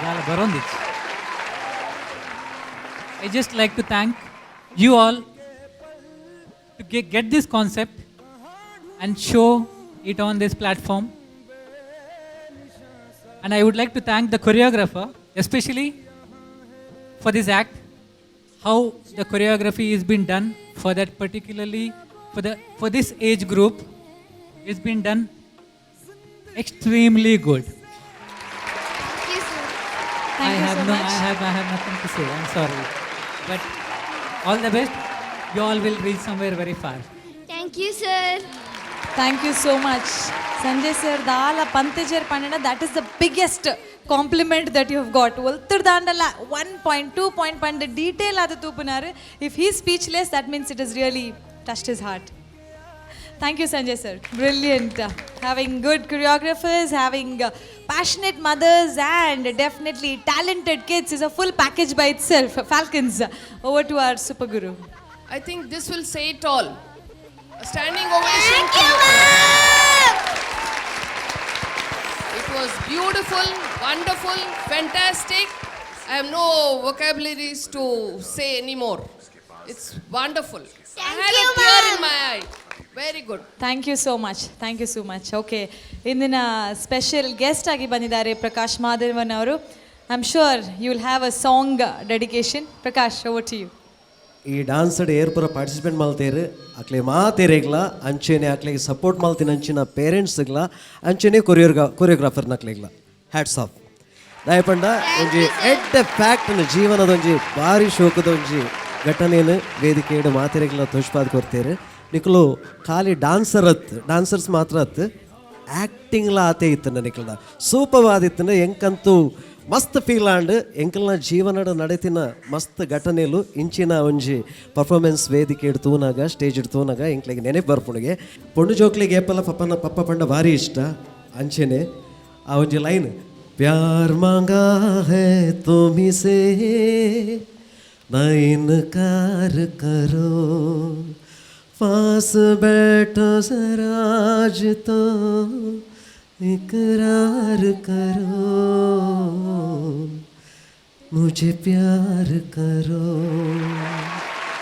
ದಾದ ಬರೋಂದಿಚ್ಚು. I just like to thank you all to get this concept and show it on this platform. And I would like to thank the choreographer, especially for this act, how the choreography is been done for that, particularly for this age group, it's been done extremely good. Thank you, sir. Thank I you have so no, much. I have nothing to say. I'm sorry, but all the best. You all will reach somewhere very far. Thank you, sir. Thank you so much, Sanjay sir. ದಾಲ ಪಂತೇಜರ್ ಪಂಡ, that is the biggest compliment that you have got. ಒಲ್ತುರ್ ದಾಂಡಲ one point two point ಪಂಡ detail ಆದ ತೂಪುನಾರು. If he speechless, that means it is really touched his heart. Thank you, Sanjay sir. Brilliant. Having good choreographers, having passionate mothers, and definitely talented kids is a full package by itself. Falcons, over to our super guru. I think this will say it all. A standing ovation. Thank you, ma'am. It was beautiful, wonderful, fantastic. I have no vocabularies to say anymore. It's wonderful. I Thank had you, a tear in ma'am. My eye. Very good. Thank you so much, thank you so much. Okay, ಇಂದಿನ special guest ಆಗಿ ಬಂದಿದ್ದಾರೆ ಪ್ರಕಾಶ್ ಮಾಧವನ್ ಅವರು. I am sure you will have a song dedication. Prakash, over to you. ಈ ಡಾನ್ಸ್ಡ್ ಏರ್ ಪೂರ participate ಮಲ್ತೇರು ಅಕ್ಲೆ ಮಾತೇರೆಗ್ಲ, ಅಂಚೆನೆ ಅಕ್ಲೆಗೆ support ಮಲ್ತಿನ ಅಂಚಿನ ಪೇರೆಂಟ್ಸ್ಗ್ಲ, ಅಂಚೆನೆ ಕೊರಿಯೋಗ್ರಾಫರ್ನಕ್ಲೆಗ್ಲ ಹ್ಯಾಟ್ಸ್ ಆಫ್. ದಾಯಪಂಡ ಒಂಜಿ ಎಡ್ಡೆ ಫ್ಯಾಕ್ಟ್ನ, ಜೀವನದ ಒಂಜಿ ಭಾರಿ ಶೋಕದ ಒಂಜಿ ಘಟನೆಯನ್ನು ವೇದಿಕೆಯಡು ಮಾತೆರೆಗ್ಲ ತೋಜ್ಪಾದ್ ಕೊರ್ತೇರು. ನಿಕುಲು ಖಾಲಿ ಡಾನ್ಸರ್ ಅತ್, ಡಾನ್ಸರ್ಸ್ ಮಾತ್ರ ಅತ್, ಆ್ಯಕ್ಟಿಂಗ್ಲ ಆತೆ ಇತ್ತು ನಿಕಲ್ನ, ಸೂಪವಾದಿತ್ತು. ಎಂಕಂತೂ ಮಸ್ತ್ ಫೀಲ್ ಆಂಡ್. ಎಂಕಲ್ನ ಜೀವನದ ನಡೆತಿನ ಮಸ್ತ್ ಘಟನೆಲು ಇಂಚಿನ ಒಂಜಿ ಪರ್ಫಾರ್ಮೆನ್ಸ್ ವೇದಿಕೆ ತೂನಾಗ, ಸ್ಟೇಜ್ ತೂನಾಗ ಎಂಕ್ಲೆಗೆ ನೆನಪು ಬರ್ಪುಣಿಗೆ. ಪೊಣ್ಣು ಜೋಕ್ಲಿಗೆ ಏಪಲ ಪಪ್ಪನ ಪಪ್ಪ ಪಂಡ ಭಾರಿ ಇಷ್ಟ. ಅಂಚೆನೆ ಆ ಒಂಜಿ ಲೈನ್, प्यार मांगा है तुम्ही से न इनकार करो, पास बैठो जरा आज तो इकरार करो, मुझे प्यार करो.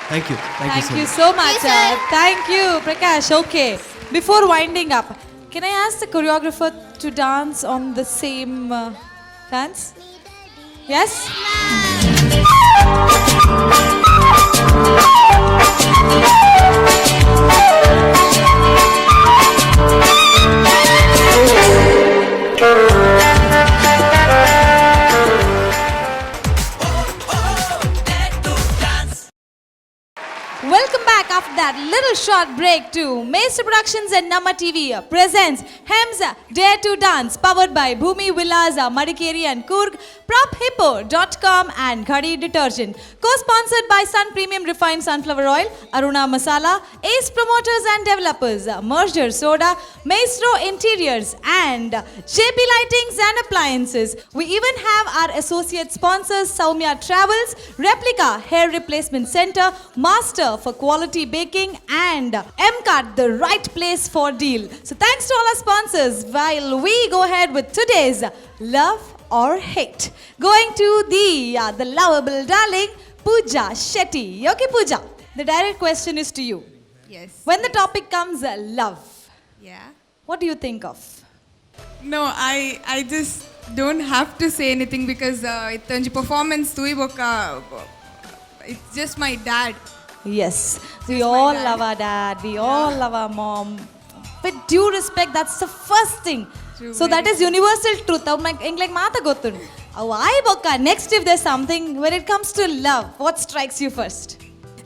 Thank you, thank you. Thank you so much. Thank you, Prakash. Okay, before winding up, can I ask the choreographer to dance on the same dance? Yes? Welcome back after that little short break to Maester Productions and Namma TV presents Hems Dare to Dance, powered by Bhumi Villas, Madikeri and Coorg, PropHippo.com and Ghadi Detergent. Co-sponsored by Sun Premium Refined Sunflower Oil, Aruna Masala, Ace Promoters and Developers, Merger Soda, Maestro Interiors and JP Lightings and Appliances. We even have our associate sponsors Soumya Travels, Replica Hair Replacement Center, Master for Quality Baking and MCART, the right place for deal. So thanks to all our sponsors, while we go ahead with today's Love or Hate. Going to the lovable darling Pooja Shetty. Okay, Pooja, the direct question is to you. Yes. When the topic comes love, Yeah. what do you think of? No, I just don't have to say anything because ಇತ್ತೊಂಜಿ performance ತೂಯಿ ಬೊಕ್ಕ it's just my dad. Yes, we all love our dad, we all love our mom. With due respect, that's the first thing. True, So that very is universal truth. ಅವು ಎಂಗ್ಲೆಗ್ ಮಾತ ಗೊತ್ತುಂಡು. ಅವು ಆಯ್ ಬೊಕ್ಕ next, if there's something, when it comes to love, what strikes you first?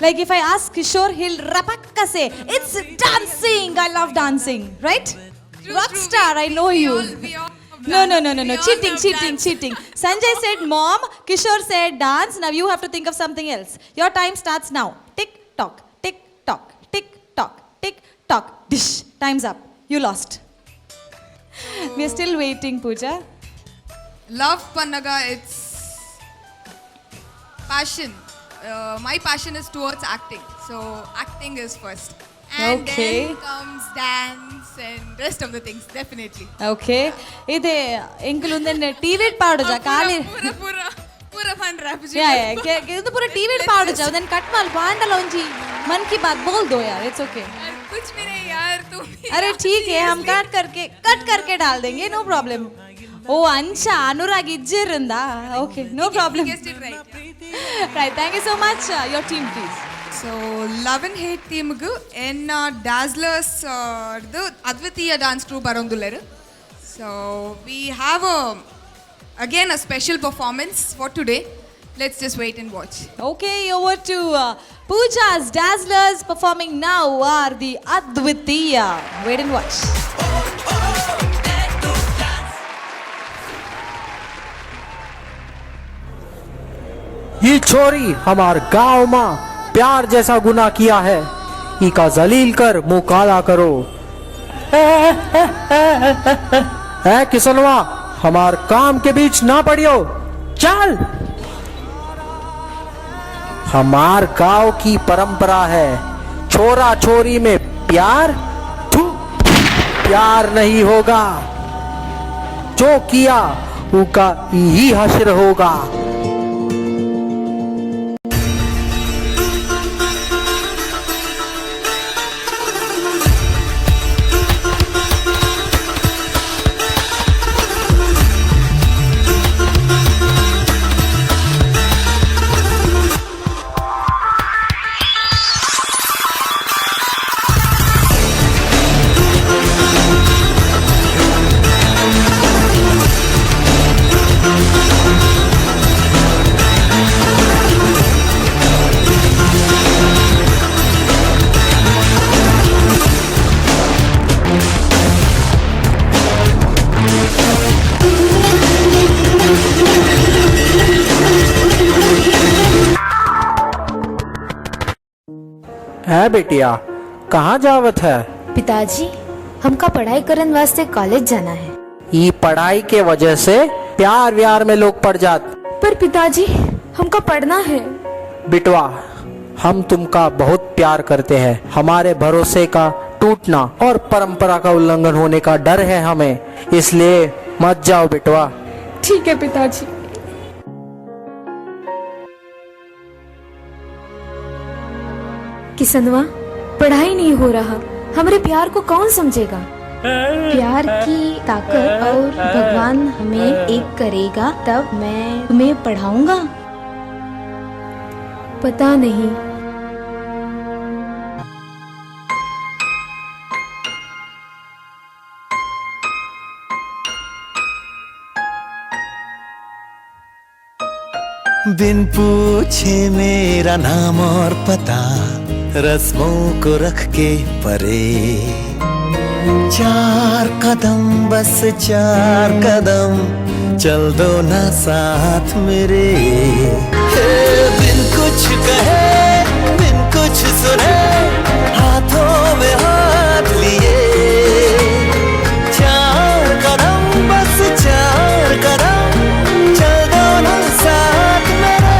Like, if I ask Kishore, he'll rapakka say, "It's dancing. I love dancing," right? Rock star, I know you. No. Cheating, cheating, cheating. Sanjay said mom, Kishore said dance. Now you have to think of something else. Your time starts now. Tick tock, tick tock, tick tock, tick tock. Dish. Time's up. You lost. We are still waiting, Pooja. Love Pannaga it's passion. My passion is towards acting. So acting is first. And then comes dance and rest of the things, definitely. Okay. ಇದೆ ಎಂಕುಲು TV ಪಾಡುಜ ಖಾಲಿ. ಪೂರ ಪೂರ ಪೂರ fun rap. ಯಾ ಯಾ, ಇದು ಪೂರ ಟಿವಿ ಪಾಡುಜ, ಅದನ್ನ ಕಟ್ ಮಾಲ್ ಪಾಂಡಲ ಒಂಜಿ मन की बात बोल दो यार, it's okay. कुछ भी नहीं यार, तुम. अरे ठीक है, हम कट करके डाल देंगे, नो प्रॉब्लम. ಓ ಅಂಚ Anurag ಇಜ್ಜಿರಂದ. Okay, no problem. Guessed it right. Right, thank you so much. Your team, please. So love and hate ಟೀಮ್ಗೆ ಎನ್ನ ಡ್ಯಾಸ್ಲರ್ಸ್ ಅದ್ವಿತೀಯ ಡಾನ್ಸ್ ಕ್ರೂ ಬರೋಂದುಲ್ಲೆರ್. So we have again a special performance for today. Let's just wait and watch. Okay, over to Pooja's Dazzlers. Performing now are the Advitiya. Wait and watch. ये छोरी हमार गांव माँ प्यार जैसा गुनाह किया है, ई का जलील कर मुंह काला करो। ए किसनवा, हमार काम के बीच ना पड़ियो, चल। हमार गांव की परंपरा है, छोरा छोरी में प्यार थू, प्यार नहीं होगा। जो किया उनका यही हश्र होगा। है बेटिया, कहाँ जावत है? पिताजी, हमका पढ़ाई करन वास्ते कॉलेज जाना है। ये पढ़ाई के वजह से प्यार व्यार में लोग पड़ जात। पर पिताजी, हमका पढ़ना है। बिटवा, हम तुमका बहुत प्यार करते हैं। हमारे भरोसे का टूटना और परंपरा का उल्लंघन होने का डर है हमें, इसलिए मत जाओ बिटवा। ठीक है पिताजी। किसनवा, पढ़ाई नहीं हो रहा, हमारे प्यार को कौन समझेगा? प्यार की ताकत और भगवान हमें एक करेगा, तब मैं तुम्हें पढ़ाऊंगा। पता नहीं। बिन पूछे मेरा नाम और पता रस्मों को रख के परे। चार कदम, बस चार कदम, चल दो ना साथ मेरे। हे, बिन कुछ कहे, बिन कुछ सुने, हाथों में हाथ लिए। चार कदम, बस चार कदम, चल दो ना साथ मेरे।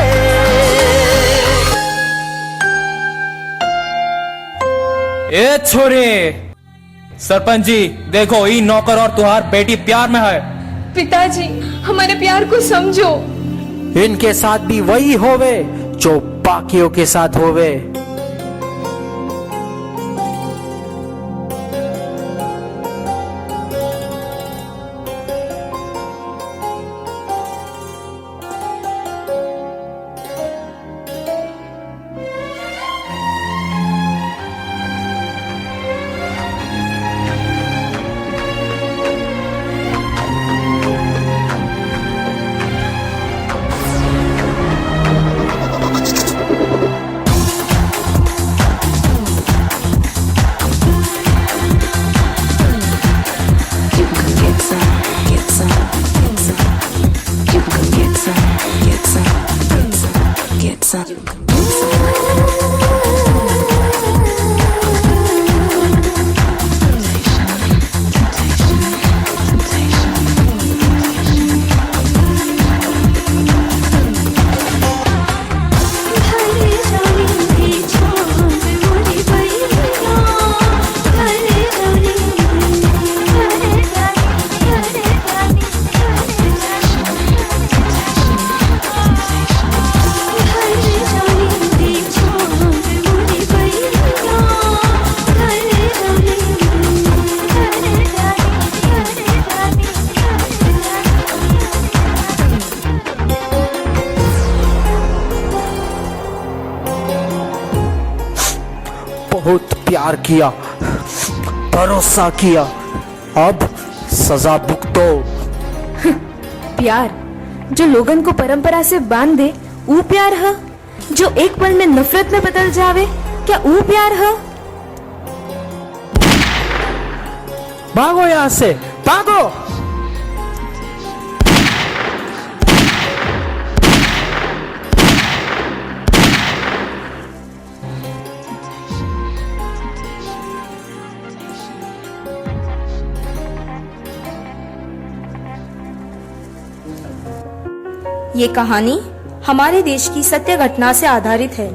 ए छोरे, सरपंच जी देखो, ई नौकर और तुम्हार बेटी प्यार में है। पिताजी, हमारे प्यार को समझो। इनके साथ भी वही होवे जो बाकियों के साथ होवे। You can come get some, get some, get some. You can come get some, get some, get some, get some. You can come get some. Temptation, temptation, temptation. बहुत प्यार किया, भरोसा किया, अब सजा भुगतो। प्यार जो लोगन को परंपरा से बांध दे, ऊ प्यार है। जो एक पल में नफरत में बदल जावे, क्या ऊ प्यार है? भागो यहाँ से, भागो। ये कहानी हमारे देश की सत्य घटना से आधारित है।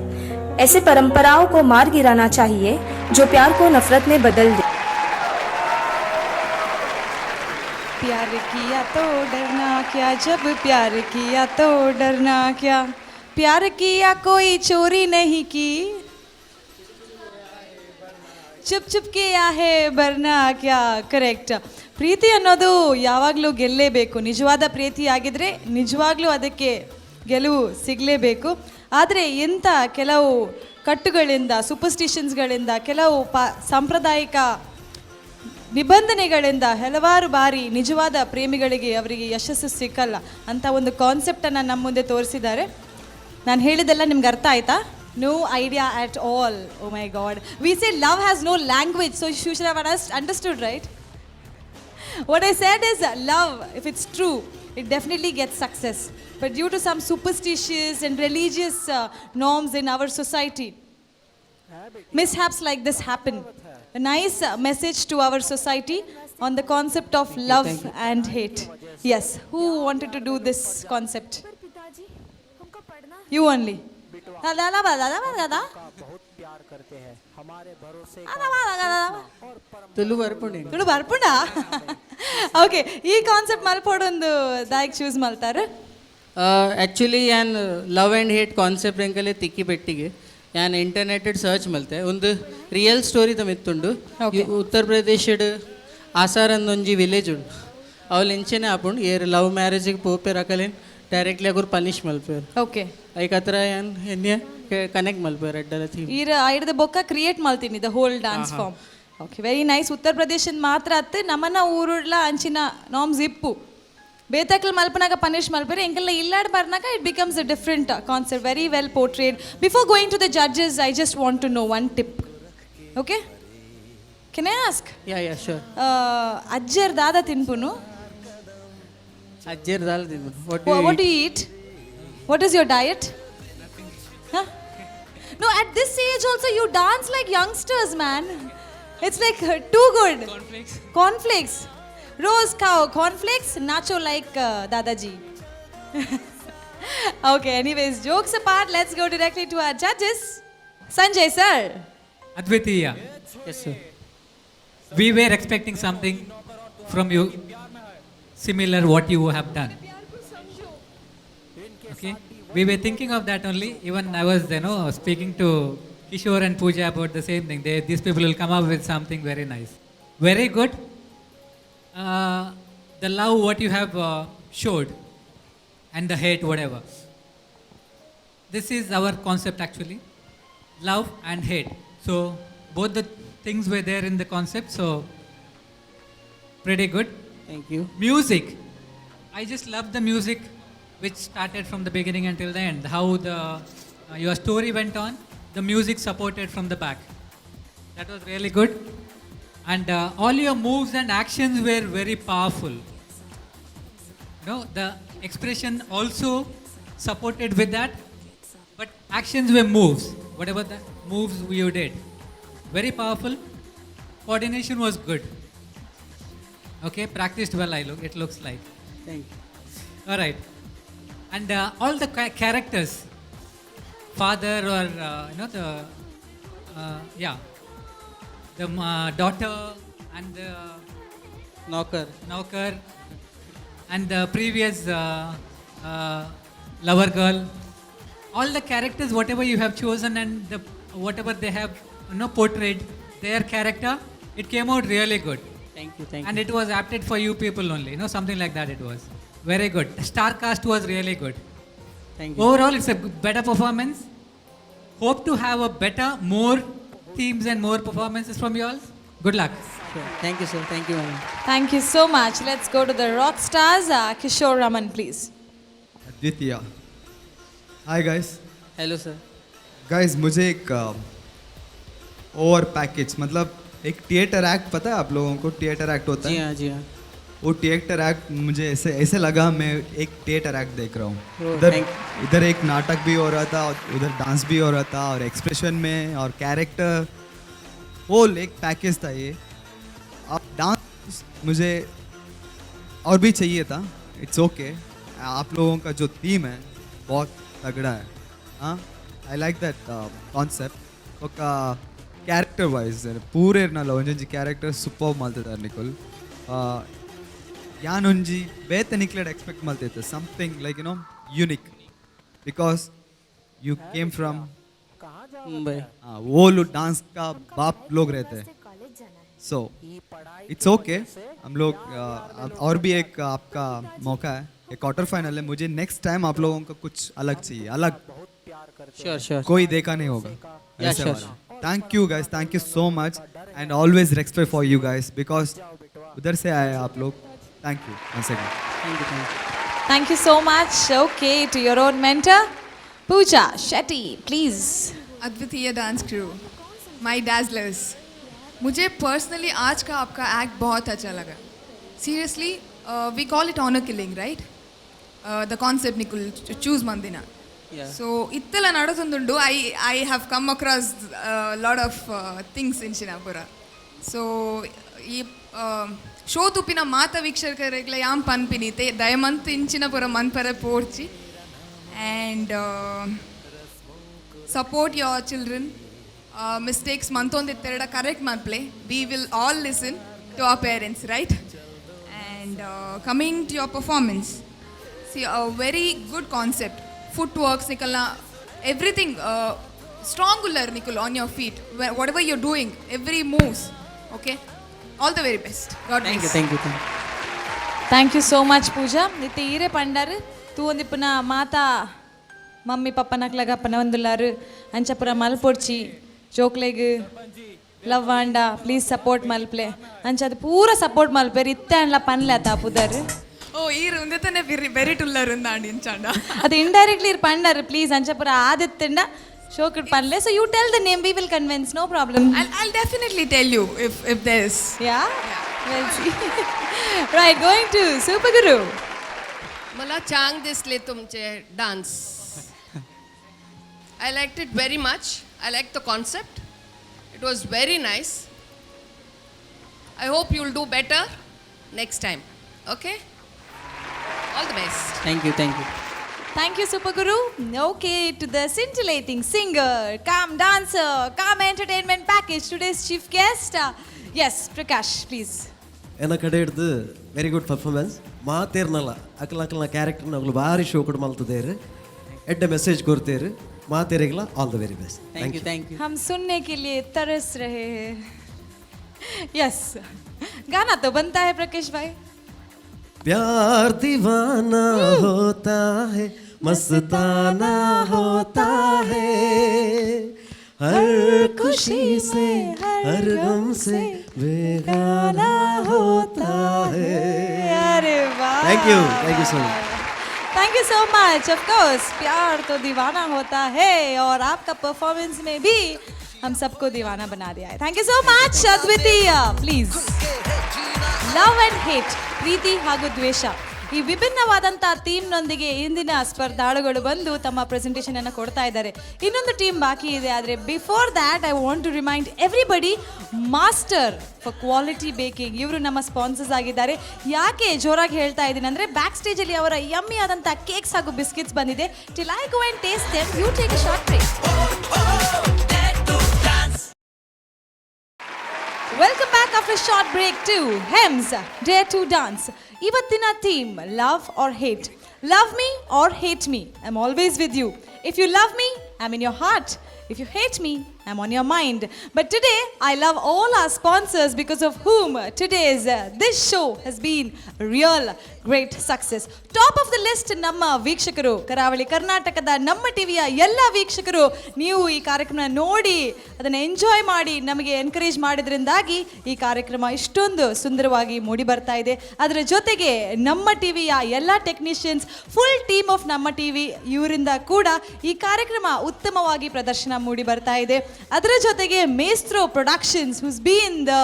ऐसे परंपराओं को मार गिराना चाहिए जो प्यार को नफरत में बदल दे। प्यार किया तो डरना क्या, जब प्यार किया तो डरना क्या, प्यार किया कोई चोरी नहीं की, ಚುಪ್ ಚುಪ್ಕೆ आहे ಬರ್ನಾ ಕ್ಯಾ. ಕರೆಕ್ಟ್. ಪ್ರೀತಿ ಅನ್ನೋದು ಯಾವಾಗಲೂ ಗೆಲ್ಲೇಬೇಕು. ನಿಜವಾದ ಪ್ರೀತಿ ಆಗಿದ್ರೆ ನಿಜವಾಗ್ಲೂ ಅದಕ್ಕೆ ಗೆಲುವು ಸಿಗಲೇಬೇಕು. ಆದರೆ ಇಂಥ ಕೆಲವು ಕಟ್ಟುಗಳಿಂದ, ಸೂಪರ್ಸ್ಟಿಷನ್ಸ್ಗಳಿಂದ, ಕೆಲವು ಸಾಂಪ್ರದಾಯಿಕ ನಿಬಂಧನೆಗಳಿಂದ ಹಲವಾರು ಬಾರಿ ನಿಜವಾದ ಪ್ರೇಮಿಗಳಿಗೆ ಅವರಿಗೆ ಯಶಸ್ಸು ಸಿಕ್ಕಲ್ಲ ಅಂತ ಒಂದು ಕಾನ್ಸೆಪ್ಟನ್ನು ನಮ್ಮ ಮುಂದೆ ತೋರಿಸಿದ್ದಾರೆ. ನಾನು ಹೇಳಿದೆಲ್ಲ ನಿಮ್ಗೆ ಅರ್ಥ ಆಯ್ತಾ? No idea at all. Oh my God. We say love has no language, so you should have understood, right? What I said is, love, if it's true, it definitely gets success. But due to some superstitious and religious norms in our society, mishaps like this happen. A nice message to our society on the concept of love and hate. Yes, who wanted to do this concept? You only. बहुत प्यार करते हैं, हमारे भरोसे Tulu ಬರ್ಪುಂಡು. Tulu ಬರ್ಪುಂಡ? Okay, ಈ concept ಮಲ್ಪೊಡೊಂದು ದಾಯಕ್ choose ಮಲ್ತಾರೆ? Actually ಯಾನ್ love and hate concept ಎಂಕಲೆ ತಿಕ್ಕಿ ಬೆಟ್ಟಿಗೆ ಯಾನ್ ಇಂಟರ್ನೆಟ್ ಸರ್ಚ್ ಮಲ್ತೆ. ಒಂದು ರಿಯಲ್ ಸ್ಟೋರಿ ಮಿತ್ತುಂಡು. ಉತ್ತರ ಪ್ರದೇಶಡ್ ಆಸಾರ್ ಒಂಜಿ ವಿಲೇಜ್ ಉಂಡು. ಅವಳು ಇಂಚೆನೆ ಆಪುಂಡು. ಏರ್ ಲವ್ ಮ್ಯಾರೇಜಿಗೆ ಪೋಪೆರ್, ಅಕಲೇನ್ ಡೈರೆಕ್ಟ್ಲಿ ಅಗುರ್ ಪನಿಷ್ ಮಲ್ಪೇರ್. ಐಕ್ ಹತ್ರ ಯಾನ್ ಎನ್ಯ ಕನೆಕ್ಟ್ ಮಲ್ಪೇರ್ ಎಡ್ಡಲ ಥೀಮ್. ಈರ್ ಐಡ್ದ ಬೊಕ್ಕ create ಮಲ್ತೀನಿ the whole dance form. Okay, very nice. ಉತ್ತರ ಪ್ರದೇಶದ ಮಾತ್ರ ಅತ್ತೆ, ನಮ್ಮನ್ನ ಊರುಡ್ಲ ಅಂಚಿನ ನಾರ್ಮ್ಸ್ ಇಪ್ಪು. ಬೇತಕ್ಲು ಮಲ್ಪನಾಗ ಪನಿಷ್ ಮಲ್ಪರೆ ಎಂಕಲ್ನ ಇಲ್ಲಾಡ್ ಬರ್ನಾಗ it becomes a different concept. Very well portrayed. Before going to the judges, I just want to know one tip, okay? Can I ask? Yeah, sure. ಅಜ್ಜರ್ ದಾದ ತಿನ್ಪುನು? ಅಜ್ಜೇರ್ dal. What do eat? What is your diet? No, at this age also you dance like youngsters, man. It's like too good. Cornflakes. Cornflakes. Rose cow, cornflakes, nacho like Dadaji. Okay, anyways, jokes apart, let's go directly to our judges. Sanjay sir. Advitiya. Yes, sir. We were expecting something from you similar what you have done. Okay? We were thinking of that only. Even I was speaking to Kishore and Pooja about the same thing. These people will come up with something very nice. Very good. The love what you have showed and the hate, whatever. This is our concept actually. Love and hate. So both the things were there in the concept, so pretty good. Thank you. Music. I just love the music which started from the beginning until the end. How the your story went on, the music supported from the back. That was really good. And all your moves and actions were very powerful. The expression also supported with that, but actions were moves. Whatever the moves you did. Very powerful. Coordination was good. Okay, practiced well, it looks like. Thank you. All right. And all the characters, father or you know, the yeah, the daughter and the Knocker. Knocker and the previous lover girl, all the characters, whatever you have chosen and the whatever they have portrayed their character, it came out really good. Thank you, thank And you. It was apted for you people only, something like that it was. Very good. The star cast was really good. Thank you. Overall, it's a better performance. Hope to have a better, more themes and more performances from you all. Good luck. Sure. Thank you, sir. Thank you, ma'am. Thank you so much. Let's go to the rock stars. Kishore Raman, please. Advitiya. Hi, guys. Hello, sir. Guys, मुझे एक over package, मतलब एक theatre act, पता है आप लोगों को theatre act होता है? जी हाँ, जी हाँ. वो थिएटर एक्ट मुझे ऐसे ऐसे लगा मैं एक थिएटर एक्ट देख रहा हूँ। Oh, इधर thank इधर एक नाटक भी हो रहा था और उधर डांस भी हो रहा था और एक्सप्रेशन में और कैरेक्टर, होल एक पैकेज था ये। अब डांस मुझे और भी चाहिए था। It's okay. आप लोगों का जो थीम है बहुत तगड़ा है। हाँ, I like that concept. ఒక ಕ್ಯಾರೆಕ್ಟರ್ ವೈಸ್ ಪೂರೇರ್ನಲ್ಲ ಒಂಜೊಂಜಿ ಕ್ಯಾರೆಕ್ಟರ್ ಸೂಪರ್ ಮಲ್ತಿದ್ದಾರೆ ನಿಕುಲ್. ಯಾನೊಂಜಿ ಬೇತೆ ನಿಕ್ಲೆಡ್ expect ಮಲ್ತಿತ್ತು something like unique because you came from Mumbai. वो लोग डांस का बाप लोग रहते हैं, सो it's okay. हम लोग और भी एक आपका मौका है, एक क्वार्टर फाइनल है। मुझे नेक्स्ट टाइम आप लोगों का कुछ अलग चाहिए, अलग। Sure. कोई देखा नहीं होगा Yeah, ऐसे sure. वाला। Thank you guys, thank you so much and always respect for you guys because उधर से आए आप लोग। Thank you once again. Thank you, thank you. Thank you so much. Okay, to your own mentor, Pooja Shetty, please. Advitiya dance crew, my dazzlers. मुझे personally आज का आपका act बहुत अच्छा लगा। Seriously, we call it honour killing, right? The concept Nikul choose ಮಂದಿನ. Yeah. So ಇತ್ತೆಲ್ಲ ನಡತೊಂದುಂಡು. I have come across lot of things ಇಂಚಿನ ಪುರ. ಸೊ ಈ ಶೋ ತುಪ್ಪಿನ ಮಾತ ವೀಕ್ಷಕರಿಗ್ಲ ಯಾಮ್ ಪನ್ಪಿನಿ ತೇ ದಯಮಂತ್ ಇಂಚಿನ ಪುರ ಮನ್ಪರ ಪೋರ್ಚಿ and support your children. Mistakes ಮಂತೊಂದಿತ್ತೆರಡ correct ಮನ್ಪ್ಲೆ. We will all listen to our parents, right? And coming to your performance, see, a very good concept. Foot works ನಿಕಲ್ನ everything strong ಉಲ್ಲರ್ ನಿಕುಲ್ on your feet, whatever you doing, every moves. Okay, all the very best. God. Thank you, thank you, thank you. Thank you so much, Pooja. ಇತ್ತೆ ಈರೆ ಪಂಡಾರು ತೂವೊಂದಿಪ್ಪುನ ಮಾತಾ mummy ಪಪ್ಪನಕ್ಲಗ ಪನವಂದುಲ್ಲಾರು ಅಂಚಪುರ ಮಲ್ಪೊಡ್ಚಿ ಜೋಕ್ಲೆಗ್ love ಆಂಡ please support ಮಲ್ಪ್ಲೆ. ಅಂಚ ಅದು ಪೂರ support ಮಲ್ಪೇರು. ಇತ್ತೆ ಅಂಡ್ಲ ಪನ್ಲೆ ಆತ ಪುದರ್. ಓ ಈರ್ ಉಂದೆತನೆ ಬಿರಿ ಬೆರಿಟುಲ್ಲರ್ ಉಂದಾಂಡ್ ಇಂಚಾಂಡ. ಅದು ಇಂಡೈರೆಕ್ಟ್ಲಿ ಇರ್ ಪಂಡರ್ please ಅಂಚಪುರ ಆದಿತ್ತಂಡ ಶೋಕಡ್ ಪನ್ಲೆ. So you tell the name, we will convince, no problem. I'll definitely tell you if there is. Yeah, we'll see. Right, going to Super Guru. मला चांग दिसले तुमचे dance. I like it very much. I like the concept. It was very nice. I hope you will do better next time. Okay, all the best. Thank you, thank you. Thank you, Super Guru. Okay, to the scintillating singer, calm dancer, calm entertainment package, today's chief guest. Yes, Prakash, please. ಎನ್ನ ಕಡೆ ಹಿಡ್ದು very good performance. ಮಾತೇರ್ನಲ್ಲ ಅಕಲ ಅಕಲ್ನ ಕ್ಯಾರೆಕ್ಟರ್ನ ಅಗಲು ಭಾರಿ show ಕೊಡು ಮಲ್ತದೇರು, ಎಡ್ಡೆ message ಕೊಡ್ತೇರು ಮಾತೇರಿಗಲ. All the very best. Thank you, thank you. हम सुनने के लिए तरस रहे हैं. यस, गाना तो बनता है, प्रकाश भाई. प्यार दीवाना होता है, मस्ताना होता है, हर खुशी से हर गम से बेगाना होता है. अरे वाह! Thank you, thank you so much. Thank you so much. Of course, प्यार तो दीवाना होता है और आपका परफॉर्मेंस में भी हम सबको दीवाना बना दिया है. Thank you so much. Advitiya, please. Love and hate, ಪ್ರೀತಿ ಹಾಗೂ ದ್ವೇಷ, ಈ ವಿಭಿನ್ನವಾದಂಥ ಥೀಮ್ನೊಂದಿಗೆ ಇಂದಿನ ಸ್ಪರ್ಧಾಳುಗಳು ಬಂದು ತಮ್ಮ ಪ್ರೆಸೆಂಟೇಷನ್ ಅನ್ನು ಕೊಡ್ತಾ ಇದ್ದಾರೆ. ಇನ್ನೊಂದು ಟೀಮ್ ಬಾಕಿ ಇದೆ. ಆದರೆ before that, I want to remind everybody, Master for Quality Baking, ಇವರು ನಮ್ಮ ಸ್ಪಾನ್ಸರ್ಸ್ ಆಗಿದ್ದಾರೆ. ಯಾಕೆ ಜೋರಾಗಿ ಹೇಳ್ತಾ ಇದ್ದೀನಿ ಅಂದರೆ, ಬ್ಯಾಕ್ ಸ್ಟೇಜಲ್ಲಿ ಅವರ ಯಮ್ಮಿ ಆದಂಥ ಕೇಕ್ಸ್ ಹಾಗೂ ಬಿಸ್ಕೆಟ್ಸ್ ಬಂದಿದೆ. Till I go and taste them, you take a short break. Welcome back after short break to Hems Dare to Dance. ಇವತ್ತಿನ theme love or hate. Love me or hate me, I am always with you. If you love me, I am in your heart. If you hate me, I am on your mind. But today I love all our sponsors, because of whom today's this show has been real great success. Top of the list, ನಮ್ಮ ವೀಕ್ಷಕರು, ಕರಾವಳಿ ಕರ್ನಾಟಕದ ನಮ್ಮ ಟಿವಿಯ ಎಲ್ಲ ವೀಕ್ಷಕರು. ನೀವು ಈ ಕಾರ್ಯಕ್ರಮ ನೋಡಿ, ಅದನ್ನು ಎಂಜಾಯ್ ಮಾಡಿ, ನಮಗೆ ಎನ್ಕರೇಜ್ ಮಾಡಿದ್ರಿಂದಾಗಿ ಈ ಕಾರ್ಯಕ್ರಮ ಇಷ್ಟೊಂದು ಸುಂದರವಾಗಿ ಮೂಡಿ ಬರ್ತಾ ಇದೆ. ಅದರ ಜೊತೆಗೆ ನಮ್ಮ ಟಿವಿಯ ಎಲ್ಲ ಟೆಕ್ನಿಷಿಯನ್ಸ್, ಫುಲ್ ಟೀಮ್ ಆಫ್ ನಮ್ಮ ಟಿವಿ, ಇವರಿಂದ ಕೂಡ ಈ ಕಾರ್ಯಕ್ರಮ ಉತ್ತಮವಾಗಿ ಪ್ರದರ್ಶನ ಮೂಡಿ ಬರ್ತಾ ಇದೆ. ಅದರ ಜೊತೆಗೆ Maestro Productions, who's been the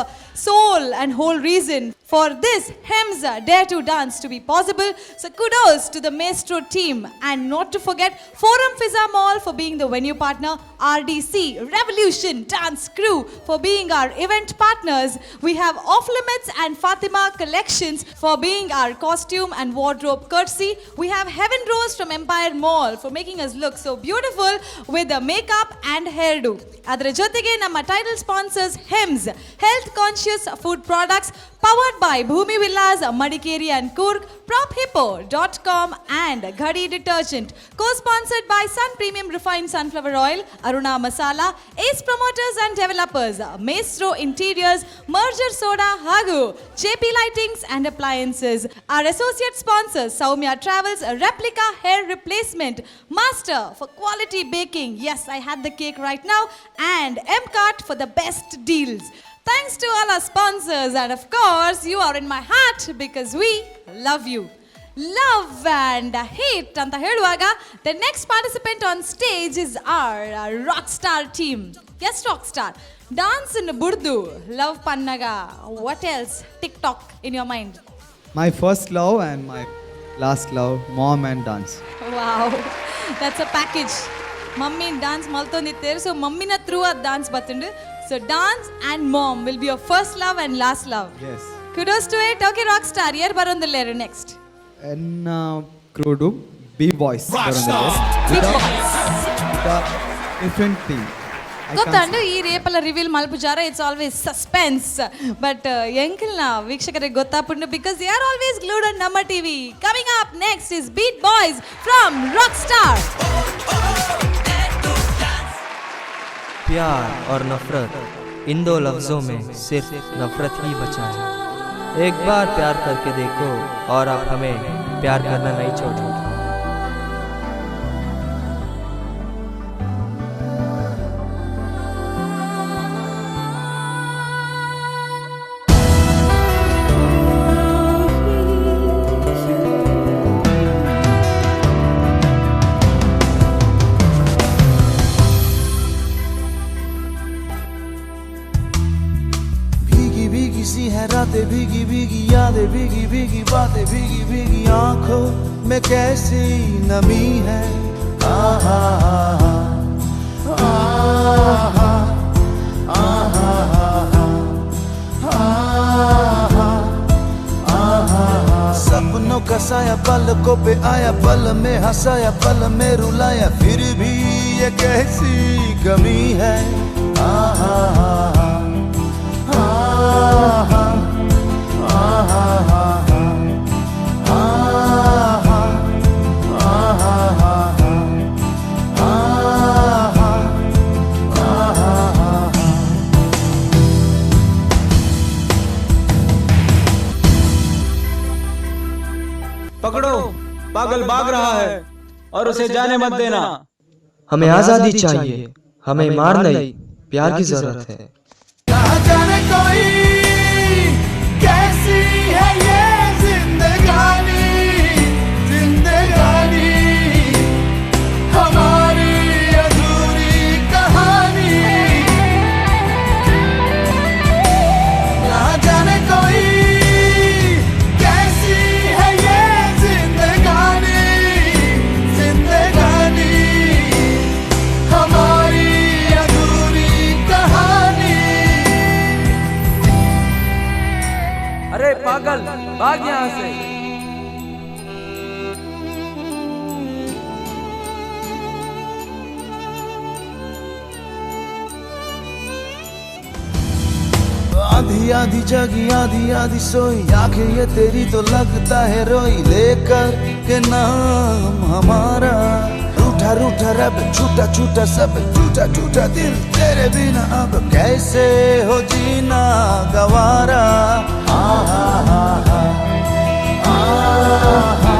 sole and whole reason for this Hems Dare to Dance to be possible. So kudos to the Maestro team, and not to forget Forum Fizza Mall for being the venue partner, RDC, Revolution Dance Crew, for being our event partners. We have Off Limits and Fatima Collections for being our costume and wardrobe courtesy. We have Heaven Rose from Empire Mall for making us look so beautiful with the makeup and hairdo. ಅದರ ಜೊತೆಗೆ ನಮ್ಮ title sponsors Hems Health Conscious Food Products, powered by Bhoomi Villas, Madikeri and Coorg, PropHippo.com and Ghadi Detergent. Co-sponsored by Sun Premium Refined Sunflower Oil, Aruna Masala, Ace Promoters and Developers, Maestro Interiors, Merger Soda ಹಾಗೂ JP Lightings and Appliances. Our associate sponsors, Soumya Travels, Replica Hair Replacement, Master for Quality Baking. Yes, I had the cake right now. And Mcart for the best deals. Thanks to all our sponsors, and of course, you are in my heart because we love you. Love and hate ಅಂತ ಹೇಳುವಾಗ, the next participant on stage is our rock star team. Yes, rock star. Dance in ಬುಡ್ದು love Pannaga, what else tick tock in your mind? My first love and my last love, mom and dance. Wow, that's a package. Mummy dance ಮಲ್ತೊಂದಿತ್ತೇರು, so ಮಮ್ಮಿನ through ಅದು dance ಬತ್ತುಂಡು. So dance and mom will be your first love and last love. Yes. Kudos to it. Okay, rock star, ಏರ್ ಬರೋಂದಿಲ್ಲೇರು next? ಎನ್ನ ಕ್ರೂಡು B boys. B Boys. Different theme. ಗೊತ್ತಂಡು ಈ ರೇಪಲ್ಲ reveal ಮಲ್ಪುಜಾರ. It's always suspense, but ಎಂಕಲ್ನ ವೀಕ್ಷಕರಿಗೆ ಗೊತ್ತಾಪುಂಡು, because they are always glued on Namma TV. Coming up next is Beat Boys from Rock Star. प्यार और नफरत, इन दो लफ्ज़ों में सिर्फ नफरत ही बचा है. एक बार प्यार करके देखो और आप हमें प्यार करना नहीं छोड़ोगे. सी है रातें, भीगी भीगी यादें, भीगी भीगी बातें, भीगी भीगी आंखों में कैसी नमी है। आहा आहा आहा आहा आहा आहा। सपनों का साया पलकों पे आया, पल में हंसाया पल में रुलाया, फिर भी ये कैसी कमी है। आहा आहा आहा आहा आहा आहा आहा आहा। पकड़ो, पागल भाग रहा है और उसे जाने मत देना। हमें आजादी चाहिए, हमें मार नहीं, प्यार की जरूरत है। ना जाने कोई कैसी है ये जिंदगानी, जिंदगानी हमारी अधूरी कहानी। ना जाने कोई कैसी है ये जिंदगानी, जिंदगानी हमारी अधूरी कहानी। अरे पागल, भाग यहाँ से। आधी आधी जगी आधी आधी सोई, आंखें ये तेरी तो लगता है रोई, लेकर के नाम हमारा। रूठा रूठा रब, छूटा छूटा सब, टूटा टूटा दिल, तेरे बिना अब कैसे हो जीना गवारा। आहा आहा आहा आहा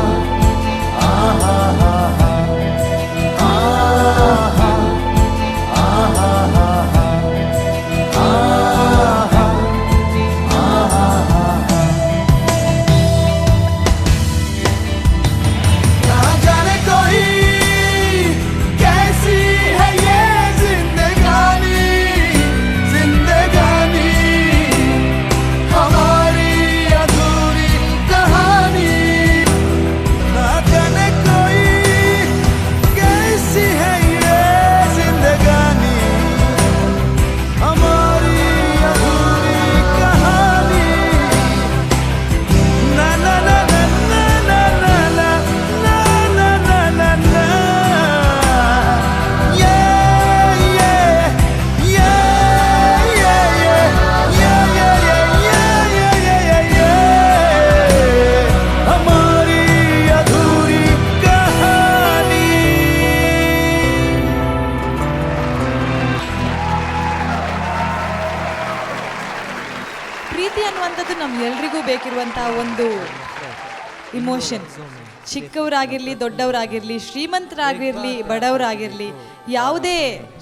आहा आहा आहा आहा। ना जाने कोई कैसी है ये जिंदगानी, जिंदगानी हमारी अधूरी कहानी। ना जाने कोई कैसी है ये जिंदगानी, हमारी अधूरी कहानी। ना ना ना ना ना ना ना ना ना ना ना ना। ये ये ये ये ये ये ये ये ये ये ये ये हमारी अधूरी कहानी। ಪ್ರೀತಿ ಅನ್ನುವಂಥದ್ದು ನಮ್ ಎಲ್ರಿಗೂ ಬೇಕಿರುವಂತಹ ಒಂದು ಇಮೋಷನ್. ಚಿಕ್ಕವರಾಗಿರ್ಲಿ, ದೊಡ್ಡವರಾಗಿರ್ಲಿ, ಶ್ರೀಮಂತರಾಗಿರ್ಲಿ, ಬಡವರಾಗಿರ್ಲಿ, ಯಾವುದೇ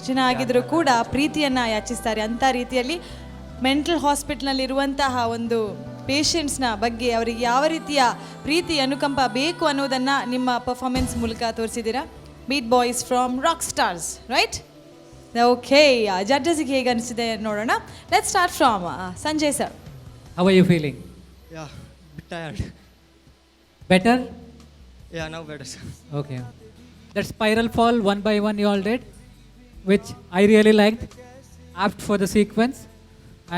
ಜನ ಆಗಿದ್ರೂ ಕೂಡ ಪ್ರೀತಿಯನ್ನ ಯಾಚಿಸ್ತಾರೆ. ಅಂಥ ರೀತಿಯಲ್ಲಿ ಮೆಂಟಲ್ ಹಾಸ್ಪಿಟ್ಲ್ನಲ್ಲಿರುವಂತಹ ಒಂದು ಪೇಷಂಟ್ಸ್ನ ಬಗ್ಗೆ ಅವರಿಗೆ ಯಾವ ರೀತಿಯ ಪ್ರೀತಿ ಅನುಕಂಪ ಬೇಕು ಅನ್ನೋದನ್ನು ನಿಮ್ಮ ಪರ್ಫಾರ್ಮೆನ್ಸ್ ಮೂಲಕ ತೋರಿಸಿದ್ದೀರಾ. Beat boys from rock stars, right? Okay, ಜಡ್ಜಸ್ಗೆ ಹೇಗೆ ಅನಿಸಿದೆ ನೋಡೋಣ. Let's start from Sanjay sir. How are you feeling? Yeah, bit tired. Better? Yeah, now better, sir. Okay. That spiral fall one by one you all did, which I really liked. Apt for the sequence.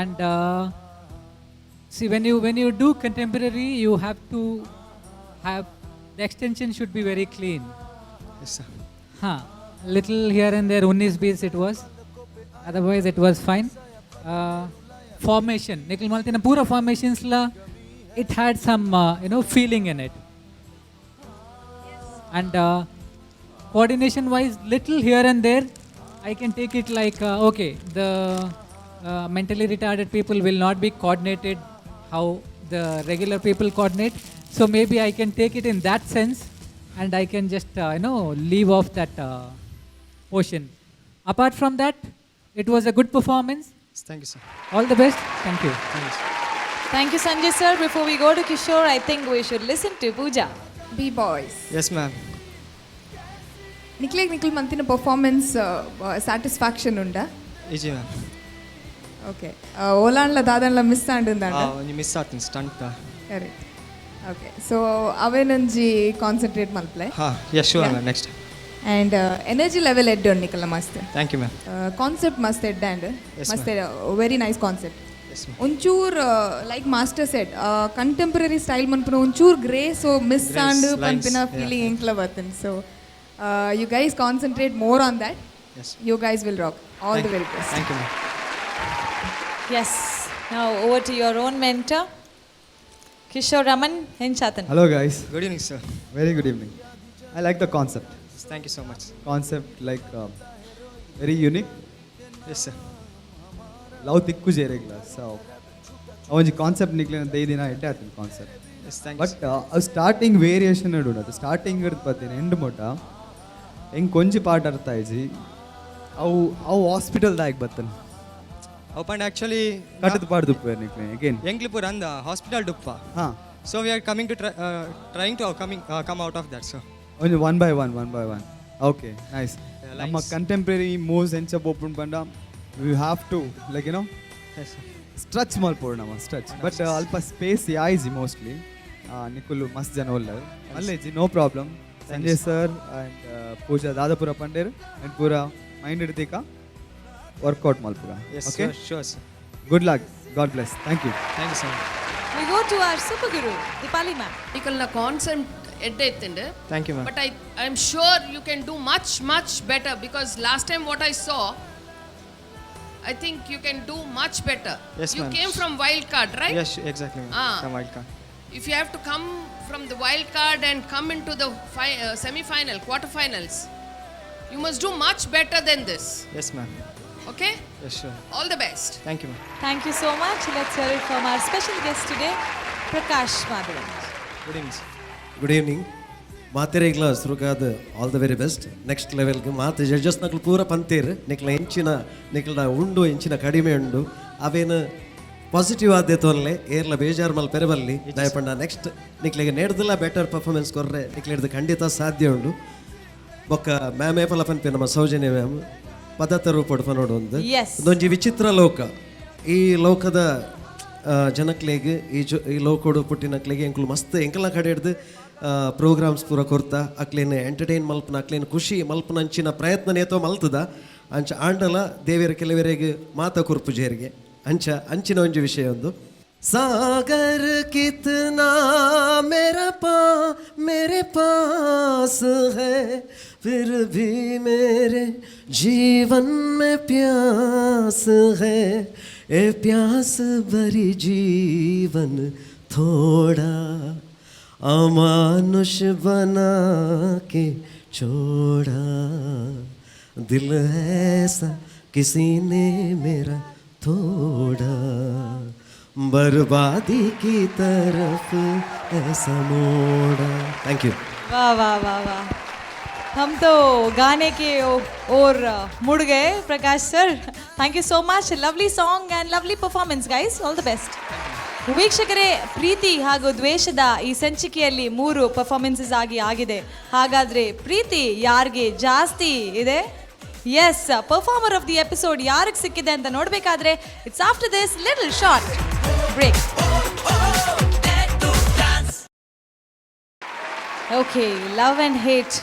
And see, when you do contemporary, you have to have the extension should be very clean. Yes, sir. Huh. Little here and there, unis beats it was. Otherwise, it was fine. Formation, Nikhil Maltina pura formations la, it had some feeling in it. And coordination wise, little here and there, I can take it like okay, the mentally retarded people will not be coordinated how the regular people coordinate. So maybe I can take it in that sense, and I can just leave off that portion. Apart from that, it was a good performance. Thank you, sir. All the best. Thank you. Thank you, sir. Thank you, Sanjay sir. Before we go to Kishore, I think we should listen to Pooja. B-boys. Yes, ma'am. ನಿಕ್ಲೇಗ್ ನಿಕ್ಲ್ ಮಂತಿನ performance satisfaction ಉಂಡಾ? Easy, ma'am. Okay, ಓಲಾಂಡ್ಲ ದಾದನ್ಲ miss ಆಂಡ್. ಒಂಜಿ miss ಆತೀನಿ stunt. Correct. Okay, so ಅವೇನೊಂಜಿ ಕಾನ್ಸಂಟ್ರೇಟ್ ಮಲ್ಪ್ಲೆ. ಹಾಂ, S, sure ma'am, next. And energy level ಎಡ್ಡೆ ಉಂಡು ನಿಕಲ್ನ ಮಸ್ತ್. Thank you ma'am. Concept ಮಸ್ತ್ ಎಡ್ಡೆ ಅಂಡ್ ಮಸ್ತ್, very nice concept. Yes, ma'am. ಒಂಚೂರ್, like master said, contemporary style ಮನ್ಪುನ ಒಂಚೂರ್ grace miss Grace, and lines, ಪನ್ಪಿನ ಫೀಲಿಂಗ್ ಎಂಕ್ಲ ಬರ್ತೇನೆ. So you guys concentrate more on that. You guys will rock. All the very best. Thank you ma'am. Yes, now over to your own mentor, Kishore Raman ಎಂಚಾತನ್? Hello guys. Good evening, sir. Very good evening. I like the concept. Thank you so much. Concept like very unique. Yes sir. Love ತಿಕ್ಕು ಜೇರೆಗ್ಲ. ಸೊ ಒಂಜಿ concept ನಿಕ್ಲೆನ ದೈದಿನ ಎಡ್ಡೆ ಆತಿನ concept. Yes, thank. But ಅವು starting variation ಇಡು, ಅದು starting ಇರ್ದು ಬತ್ತೀನಿ and ಮೋಟ ಹೆಂಗೆ ಕೊಂಜಿ ಪಾಠ ಅರ್ಥ ಆಯ್ಜಿ. ಅವು ಅವು ಹಾಸ್ಪಿಟಲ್ದಾಗ ಬತ್ತನ. ಅವು ಪಂಡ ಆ್ಯಕ್ಚುಲಿ ಕಟ್ಟದ ಪಾಡ್ದು ನಿಕ್ಲೆ ಅಗೇನ್. ಎಂಕ್ಲು ಪೂರ ಅಂದ hospital ಡುಪ್ಪ. So we are coming to trying to coming come out of that, so ಒಂಜಿ one by one, one by one. Okay, nice. ನಮ್ಮ ಕಂಟೆಂಪ್ರರಿ ಮೂವ್ಸ್ ಎಂಚ ಓಪನ್ ಪಂಡ you have to like stretch ಮಲ್ಪೊಡು ನಮ್ಮ stretch. But ಅಲ್ಪ space ಯಾಯ್ಜಿ mostly. ನಿಕುಲು ಮಸ್ತ್ ಜನ ಉಲ್ಲ ಅಲ್ಲೇಜಿ, no problem. Sanjay sir and Pooja ದಾದಾಪುರ ಪಂಡೇರ್ ಆ್ಯಂಡ್ ಪೂರ ಮೈಂಡ್ ಇಡ್ತೀಕ ವರ್ಕೌಟ್ ಮಲ್ಪುಗ. Yes. Okay. Sure sir. Good luck. God bless. Thank you. Thank you so much. We go to our super guru, Deepali ma'am. ನಿಕಲ್ನ ಕಾನ್ಸೆಪ್ಟ್ ಎಡ್ಡೆ ಇತ್ತುಂಡು. Thank you ma'am. But I am sure you can do much, much better because last time what I saw, I think you can do much better. Yes, You ma'am. Came from wild card, right? Yes, exactly. Ah. From wild card. If you have to come from the wild card and come into the semi-final, quarterfinals, you must do much better than this. Yes ma'am. Okay? Yes, sure. All the best. Thank you ma'am. Thank you so much. Let's hear it from our special guest today, Prakash Madhavan. Good evening sir. Good evening ಮಾತೆರೆಗ್ಲ ಸುರುಕಾದ all the very best next ಲೆವೆಲ್ಗೆ. ಮಾತು judges ನಕ್ಲು ಪೂರ ಪಂತೇರು ನಿಕ್ಲ ಎಂಚಿನ ನಿಕ್ಲ ಉಂಡು, ಎಂಚಿನ ಕಡಿಮೆ ಉಂಡು, ಅವೇನು positive ಆದ್ಯ ತೋನ್ಲೆ. ಏರ್ಲ ಬೇಜಾರು ಮಲ್ ಪೆರಬಲ್ಲಿ ದಯಪಂಡ. ನೆಕ್ಸ್ಟ್ ನಿಕ್ಲಿಗೆ ನೇಡ್ದಲ್ಲ ಬೆಟರ್ ಪರ್ಫಾರ್ಮೆನ್ಸ್ ಕೊರ್ರೆ ನಿಕ್ಲೆ ಖಂಡಿತ ಸಾಧ್ಯ ಉಂಡು. ಬೊಕ್ಕ ಮ್ಯಾಮ್ ಏಪಲ ಪನ್ಪಿ, ನಮ್ಮ ಸೌಜನ್ಯ ಮ್ಯಾಮ್ ಪದತ ರೂಪಡ್ ಪನೋಡು ಒಂದು ಒಂದೊಂಜಿ ವಿಚಿತ್ರ ಲೋಕ. ಈ ಲೋಕದ ಜನಕ್ಲೆಗ್, ಈ ಲೋಕೋಡು ಪುಟ್ಟಿನಕ್ಲೆಗ್ ಎಂಕುಲು ಮಸ್ತ್ ಎಂಕಲ್ನ ಕಡೆ ಹಿಡ್ದು ಪ್ರೋಗ್ರಾಮ್ಸ್ ಪೂರ ಕೊರ್ತ ಅಕ್ಲೇನ್ ಎಂಟರ್ಟೈನ್ ಮಲ್ಪನ, ಅಕ್ಲೇನ್ ಖುಷಿ ಮಲ್ಪನ ಅಂಚಿನ ಪ್ರಯತ್ನ ನೇತೋ ಮಲ್ತದ. ಅಂಚ ಆಂಡಲ ದೇವಿಯರ ಕೆಲವರಿಗೆ ಮಾತ ಕೊರ್ಪು ಜೇರಿಗೆ ಅಂಚ ಅಂಚಿನ ಒಂಜಿ ವಿಷಯ ಒಂದು. सागर कितना मेरे पास है, फिर भी मेरे जीवन में प्यास है। ए प्यास भरी जीवन थोड़ा अमानुष बना के छोड़ा, दिल ऐसा किसी ने मेरा तोड़ा, बर्बादी की तरफ ऐसा मोड़ा। Thank you. वाह वाह वाह वाह, हम तो गाने के ओर मुड़ गए। प्रकाश sir, thank you so much. Lovely song and lovely performance, guys. All the best. ವೀಕ್ಷಕರೇ, ಪ್ರೀತಿ ಹಾಗೂ ದ್ವೇಷದ ಈ ಸಂಚಿಕೆಯಲ್ಲಿ ಮೂರು ಪರ್ಫಾರ್ಮೆನ್ಸಸ್ ಆಗಿ ಆಗಿದೆ. ಹಾಗಾದ್ರೆ ಪ್ರೀತಿ ಯಾರಿಗೆ ಜಾಸ್ತಿ ಇದೆ? Yes, performer of the episode ಯಾರಿಗೆ ಸಿಕ್ಕಿದೆ ಅಂತ ನೋಡಬೇಕಾದ್ರೆ it's after this little short break. Okay, love and hate.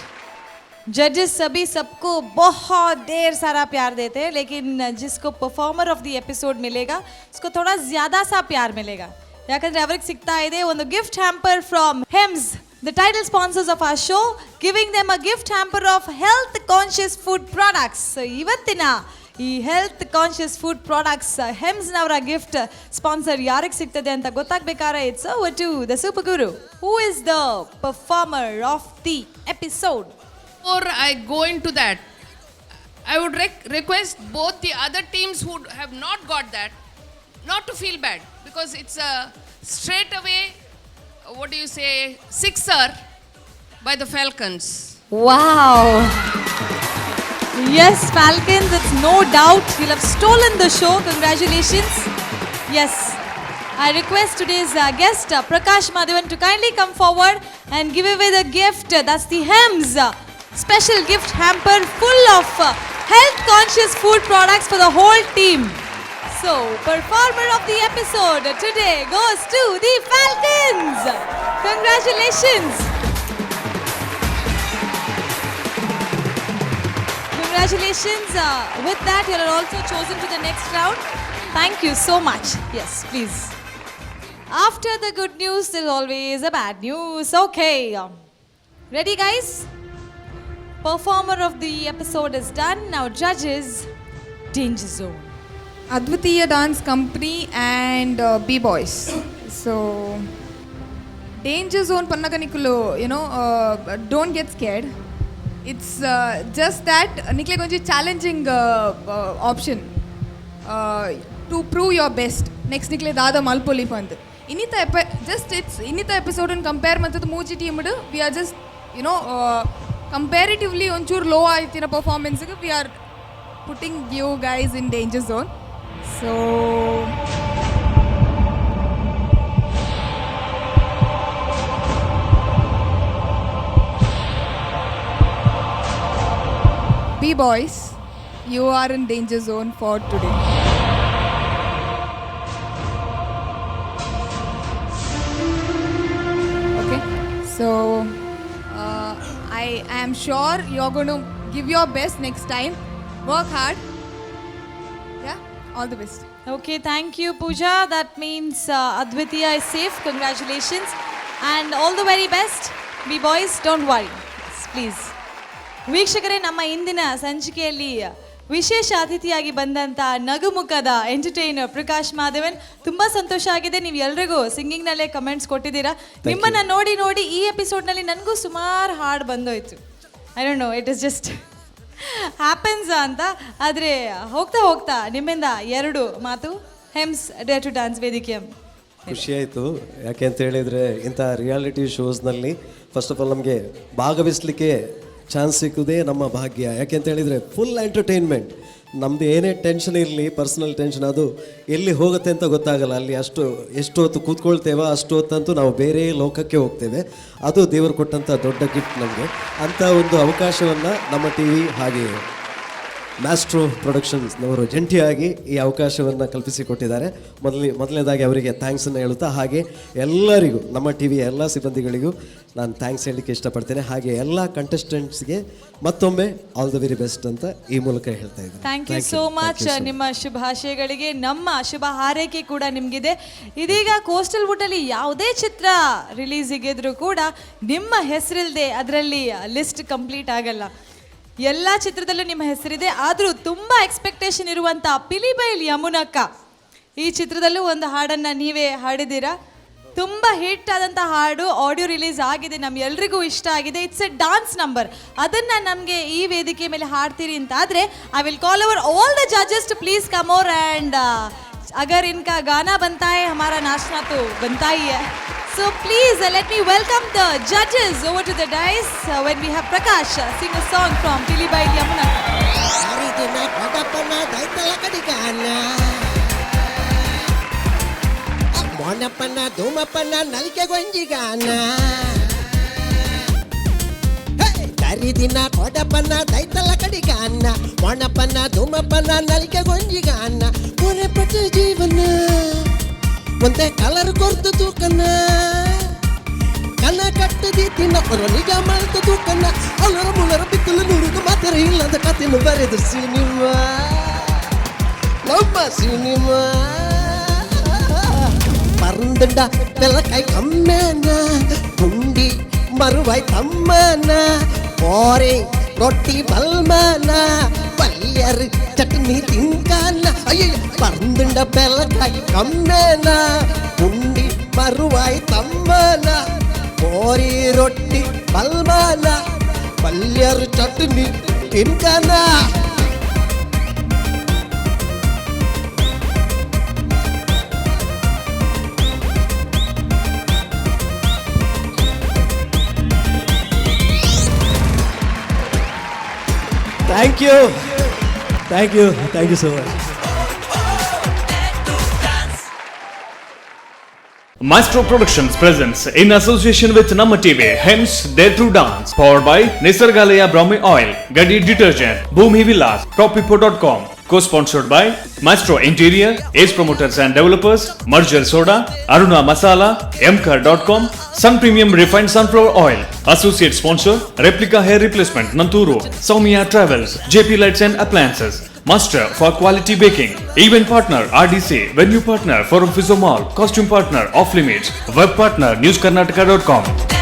Judges सभी सबको बहुत ढेर सारा प्यार देते हैं, लेकिन जिसको परफॉर्मर ऑफ the episode मिलेगा उसको थोड़ा ज़्यादा सा प्यार मिलेगा. ಯಾಕಂದ್ರೆ ಅವ್ರಿಗೆ ಸಿಗ್ತಾ ಇದೆ ಒಂದು gift hamper from Hems, the title sponsors of our show, giving them a gift hamper of health conscious food products. ಇವತ್ತಿನ ಈ ಹೆಲ್ತ್ ಕಾನ್ಷಿಯಸ್ ಫುಡ್ ಪ್ರಾಡಕ್ಟ್ಸ್ ಹೆಮ್ಸ್ನವರ ಗಿಫ್ಟ್ ಸ್ಪಾನ್ಸರ್ ಯಾರಿಗೆ ಸಿಗ್ತದೆ ಅಂತ ಗೊತ್ತಾಗ್ಬೇಕಾದ್ರೆ it's over to the super guru. Who is the performer of the episode? Before I go into that, I would request both the other teams who have not got that not to feel bad because it's a straight away, what do you say, sixer by the Falcons. Wow. Yes, Falcons, it's no doubt you'll have stolen the show. Congratulations. Yes. I request today's guest, Prakash Madhavan, to kindly come forward and give away the gift. That's the Hems special gift hamper full of health conscious food products for the whole team. So performer of the episode today goes to the Falcons. Congratulations. Congratulations. With that, you are also chosen to the next round. Thank you so much. Yes, please. After the good news, there's always a bad news. Okay. Ready, guys? Performer of the episode is done. Now, judges, danger zone. Advitiya Dance Company and B Boys. So, danger zone ಪನ್ನಗ ನಿಕುಲು, don't get scared. It's just that ನಿಕ್ಲೆಗ್ ಒಂಜಿ challenging option to prove your best. Next ನಿಕ್ಲೆ ದಾದ ಮಲ್ಪೊಲಿ ಪಂದ್. ಇನ್ನಿತ ಎಪ just it's ಇನ್ನಿತ episode compare ಮಲ್ತದ ಮೂಜಿ team we are just comparatively ಒಂಚೂರು ಲೋ ಆಯ್ತಿನ ಪರ್ಫಾರ್ಮೆನ್ಸ್ಗೆ we are putting you guys in danger zone. So B boys, you are in danger zone for today. Okay, so I am sure you're going to give your best next time. Work hard. Yeah, all the best. Okay, thank you, Pooja. That means Advitiya is safe. Congratulations. And all the very best. B boys, don't worry. Yes, please. ವೀಕ್ಷಕರೇ, ನಮ್ಮ ಇಂದಿನ ಸಂಚಿಕೆಯಲ್ಲಿ ವಿಶೇಷ ಅತಿಥಿಯಾಗಿ ಬಂದಂಥ ನಗುಮುಖದ entertainer Prakash Madhavan, ತುಂಬ ಸಂತೋಷ ಆಗಿದೆ. ನೀವು ಎಲ್ರಿಗೂ ಸಿಂಗಿಂಗ್ನಲ್ಲೇ ಕಮೆಂಟ್ಸ್ ಕೊಟ್ಟಿದ್ದೀರಾ. ನಿಮ್ಮನ್ನ ನೋಡಿ ನೋಡಿ ಈ ಎಪಿಸೋಡ್ನಲ್ಲಿ ನನಗೂ ಸುಮಾರು ಹಾಡು ಬಂದೋಯ್ತು. I don't know, it is just happens ಅಂತ. ಆದರೆ ಹೋಗ್ತಾ ಹೋಗ್ತಾ ನಿಮ್ಮಿಂದ ಎರಡು ಮಾತು ಹೆಮ್ಸ್ ಡೇರ್ ಟು ಡ್ಯಾನ್ಸ್ ವೇದಿಕೆಯ. ಖುಷಿಯಾಯಿತು. ಯಾಕೆ ಅಂತ ಹೇಳಿದರೆ, ಇಂಥ ರಿಯಾಲಿಟಿ ಶೋಸ್ನಲ್ಲಿ ಫಸ್ಟ್ ಆಫ್ ಆಲ್ ನಮಗೆ ಭಾಗವಹಿಸಲಿಕ್ಕೆ ಚಾನ್ಸ್ ಸಿಕ್ಕುವುದೇ ನಮ್ಮ ಭಾಗ್ಯ. ಯಾಕೆ ಅಂತ ಹೇಳಿದರೆ, ಫುಲ್ ಎಂಟರ್ಟೈನ್ಮೆಂಟ್. ನಮ್ಮದು ಏನೇ ಟೆನ್ಷನ್ ಇರಲಿ, ಪರ್ಸನಲ್ ಟೆನ್ಷನ್, ಅದು ಎಲ್ಲಿ ಹೋಗುತ್ತೆ ಅಂತ ಗೊತ್ತಾಗಲ್ಲ. ಅಲ್ಲಿ ಅಷ್ಟು ಎಷ್ಟು ಹೊತ್ತು ಕೂತ್ಕೊಳ್ತೇವೋ ಅಷ್ಟು ಹೊತ್ತಂತೂ ನಾವು ಬೇರೆ ಲೋಕಕ್ಕೆ ಹೋಗ್ತೇವೆ. ಅದು ದೇವರು ಕೊಟ್ಟಂಥ ದೊಡ್ಡ ಗಿಫ್ಟ್ ನಮಗೆ. ಅಂಥ ಒಂದು ಅವಕಾಶವನ್ನು ನಮ್ಮ ಟಿವಿ ಹಾಗೆ ಮ್ಯಾಸ್ಟ್ರೋ ಪ್ರೊಡಕ್ಷನ್ಸ್ನವರು ಜಂಟಿಯಾಗಿ ಈ ಅವಕಾಶವನ್ನು ಕಲ್ಪಿಸಿಕೊಟ್ಟಿದ್ದಾರೆ. ಮೊದಲನೇದಾಗಿ ಅವರಿಗೆ ಥ್ಯಾಂಕ್ಸನ್ನು ಹೇಳುತ್ತಾ, ಹಾಗೆ ಎಲ್ಲರಿಗೂ, ನಮ್ಮ ಟಿವಿಯ ಎಲ್ಲ ಸಿಬ್ಬಂದಿಗಳಿಗೂ ನಾನು thanks ಹೇಳಲಿಕ್ಕೆ ಇಷ್ಟಪಡ್ತೇನೆ. ಹಾಗೆ ಎಲ್ಲ ಕಂಟೆಸ್ಟೆಂಟ್ಸ್ಗೆ ಮತ್ತೊಮ್ಮೆ ಆಲ್ the very best ಅಂತ ಈ ಮೂಲಕ ಹೇಳ್ತಾ ಇದ್ದೀನಿ. Thank you so much. ನಿಮ್ಮ ಶುಭಾಶಯಗಳಿಗೆ ನಮ್ಮ ಶುಭ ಹಾರೈಕೆ ಕೂಡ ನಿಮಗಿದೆ. ಇದೀಗ ಕೋಸ್ಟಲ್ ವುಡ್ ಅಲ್ಲಿ ಯಾವುದೇ ಚಿತ್ರ ರಿಲೀಸಿಗಿದ್ರು ಕೂಡ ನಿಮ್ಮ ಹೆಸರಿಲ್ಲದೆ ಅದರಲ್ಲಿ ಲಿಸ್ಟ್ ಕಂಪ್ಲೀಟ್ ಆಗಲ್ಲ. ಎಲ್ಲ ಚಿತ್ರದಲ್ಲೂ ನಿಮ್ಮ ಹೆಸರಿದೆ. ಆದರೂ ತುಂಬ ಎಕ್ಸ್ಪೆಕ್ಟೇಷನ್ ಇರುವಂಥ ಪಿಲಿಬೈಲ್ ಯಮುನಕ್ಕ, ಈ ಚಿತ್ರದಲ್ಲೂ ಒಂದು ಹಾಡನ್ನು ನೀವೇ ಹಾಡಿದ್ದೀರಾ. ತುಂಬ ಹಿಟ್ ಆದಂಥ ಹಾಡು ಆಡಿಯೋ ರಿಲೀಸ್ ಆಗಿದೆ, ನಮ್ಗೆಲ್ರಿಗೂ ಇಷ್ಟ ಆಗಿದೆ. It's a dance number. ಅದನ್ನು ನಮಗೆ ಈ ವೇದಿಕೆ ಮೇಲೆ ಹಾಡ್ತೀರಿ ಅಂತ ಆದರೆ, I will call over all the judges to please come over and अगर इनका गाना बनता है, हमारा नाचना तो बनता ही है. So please let me welcome the judges over to the dais when we have Prakash sing a song from Pilibail Yamunakka. ಹರಿದಿನ ಕೊಡಪನ ದೈತಲ ಕಡಿಗಾನ ಮೊನಪನ ಧೂಮಪನ ನಲಿಕೆ ಗೊಂಜಿಗಾನ ದರಿದಿನ ಕೊಡಪನ ದೈತಲ ಕಡಿಗಾನ ಮೊಣಪನ ಧೂಮಪನ ನಲಿಕೆ ಗೊಂಜಿಗಾನ ಪೊರೆಪಟ್ಟ ಜೀವನ ಒಂದೇ ಕಲರ್ ಕೊರ್ದು ತೂಕನ ಕನ ಕಟ್ಟದಿ ತಿನ್ನ ನಿಜ ಮಾಡ್ತ ತೂಕನ ಅಲ್ಲರ ಮುಳರ ಬಿತ್ತಲು ನೂರುಗ ಮಾತ್ರ ಇಲ್ಲದ ಕಥೆನು ಬರೆದು ಸಿನಿಮಾ ನಮ್ಮ ಸಿನಿಮಾ. ಪರಂದಂಡ ಬೆಲಕಾಯಿ ಕಮ್ಮೇನ ಪುಂಡಿ ಮರುವಾಯ್ ತಮ್ಮನ ಪೋರೆ ರೊಟ್ಟಿ ಬಲ್ಮನ ಪಲ್ಯರ್ ಚಟ್ನಿ ತಿಂಕಾನ. ಅಯ್ಯ ಪರಂದಂಡ ಬೆಲಕಾಯಿ ಕಮ್ಮೇನ ಪುಂಡಿ ಮರುವಾಯ್ ತಮ್ಮನ ಪೋರಿ roti ಬಲ್ಮನ ಪಲ್ಯರ್ chutney ತಿಂಕಾನ. Thank you, thank you, thank you so much. Maestro Productions presents in association with Namma TV, Hems Dare to Dance, powered by Nisargalaya Brahmi Oil, Gadi Detergent, Bhumi Villas, Propipo.com, Co sponsored by Maestro Interior, Ace Promoters and Developers, Merger Soda, Aruna Masala, Mkar.com, Sun Premium Refined Sunflower Oil, Associate Sponsor, Replica Hair Replacement, Nanturu, Soumya Travels, JP Lights and Appliances, Master for Quality Baking, Event Partner, RDC, Venue Partner, Forum Physio Mall, Costume Partner, Off Limits, Web Partner, NewsKarnataka.com.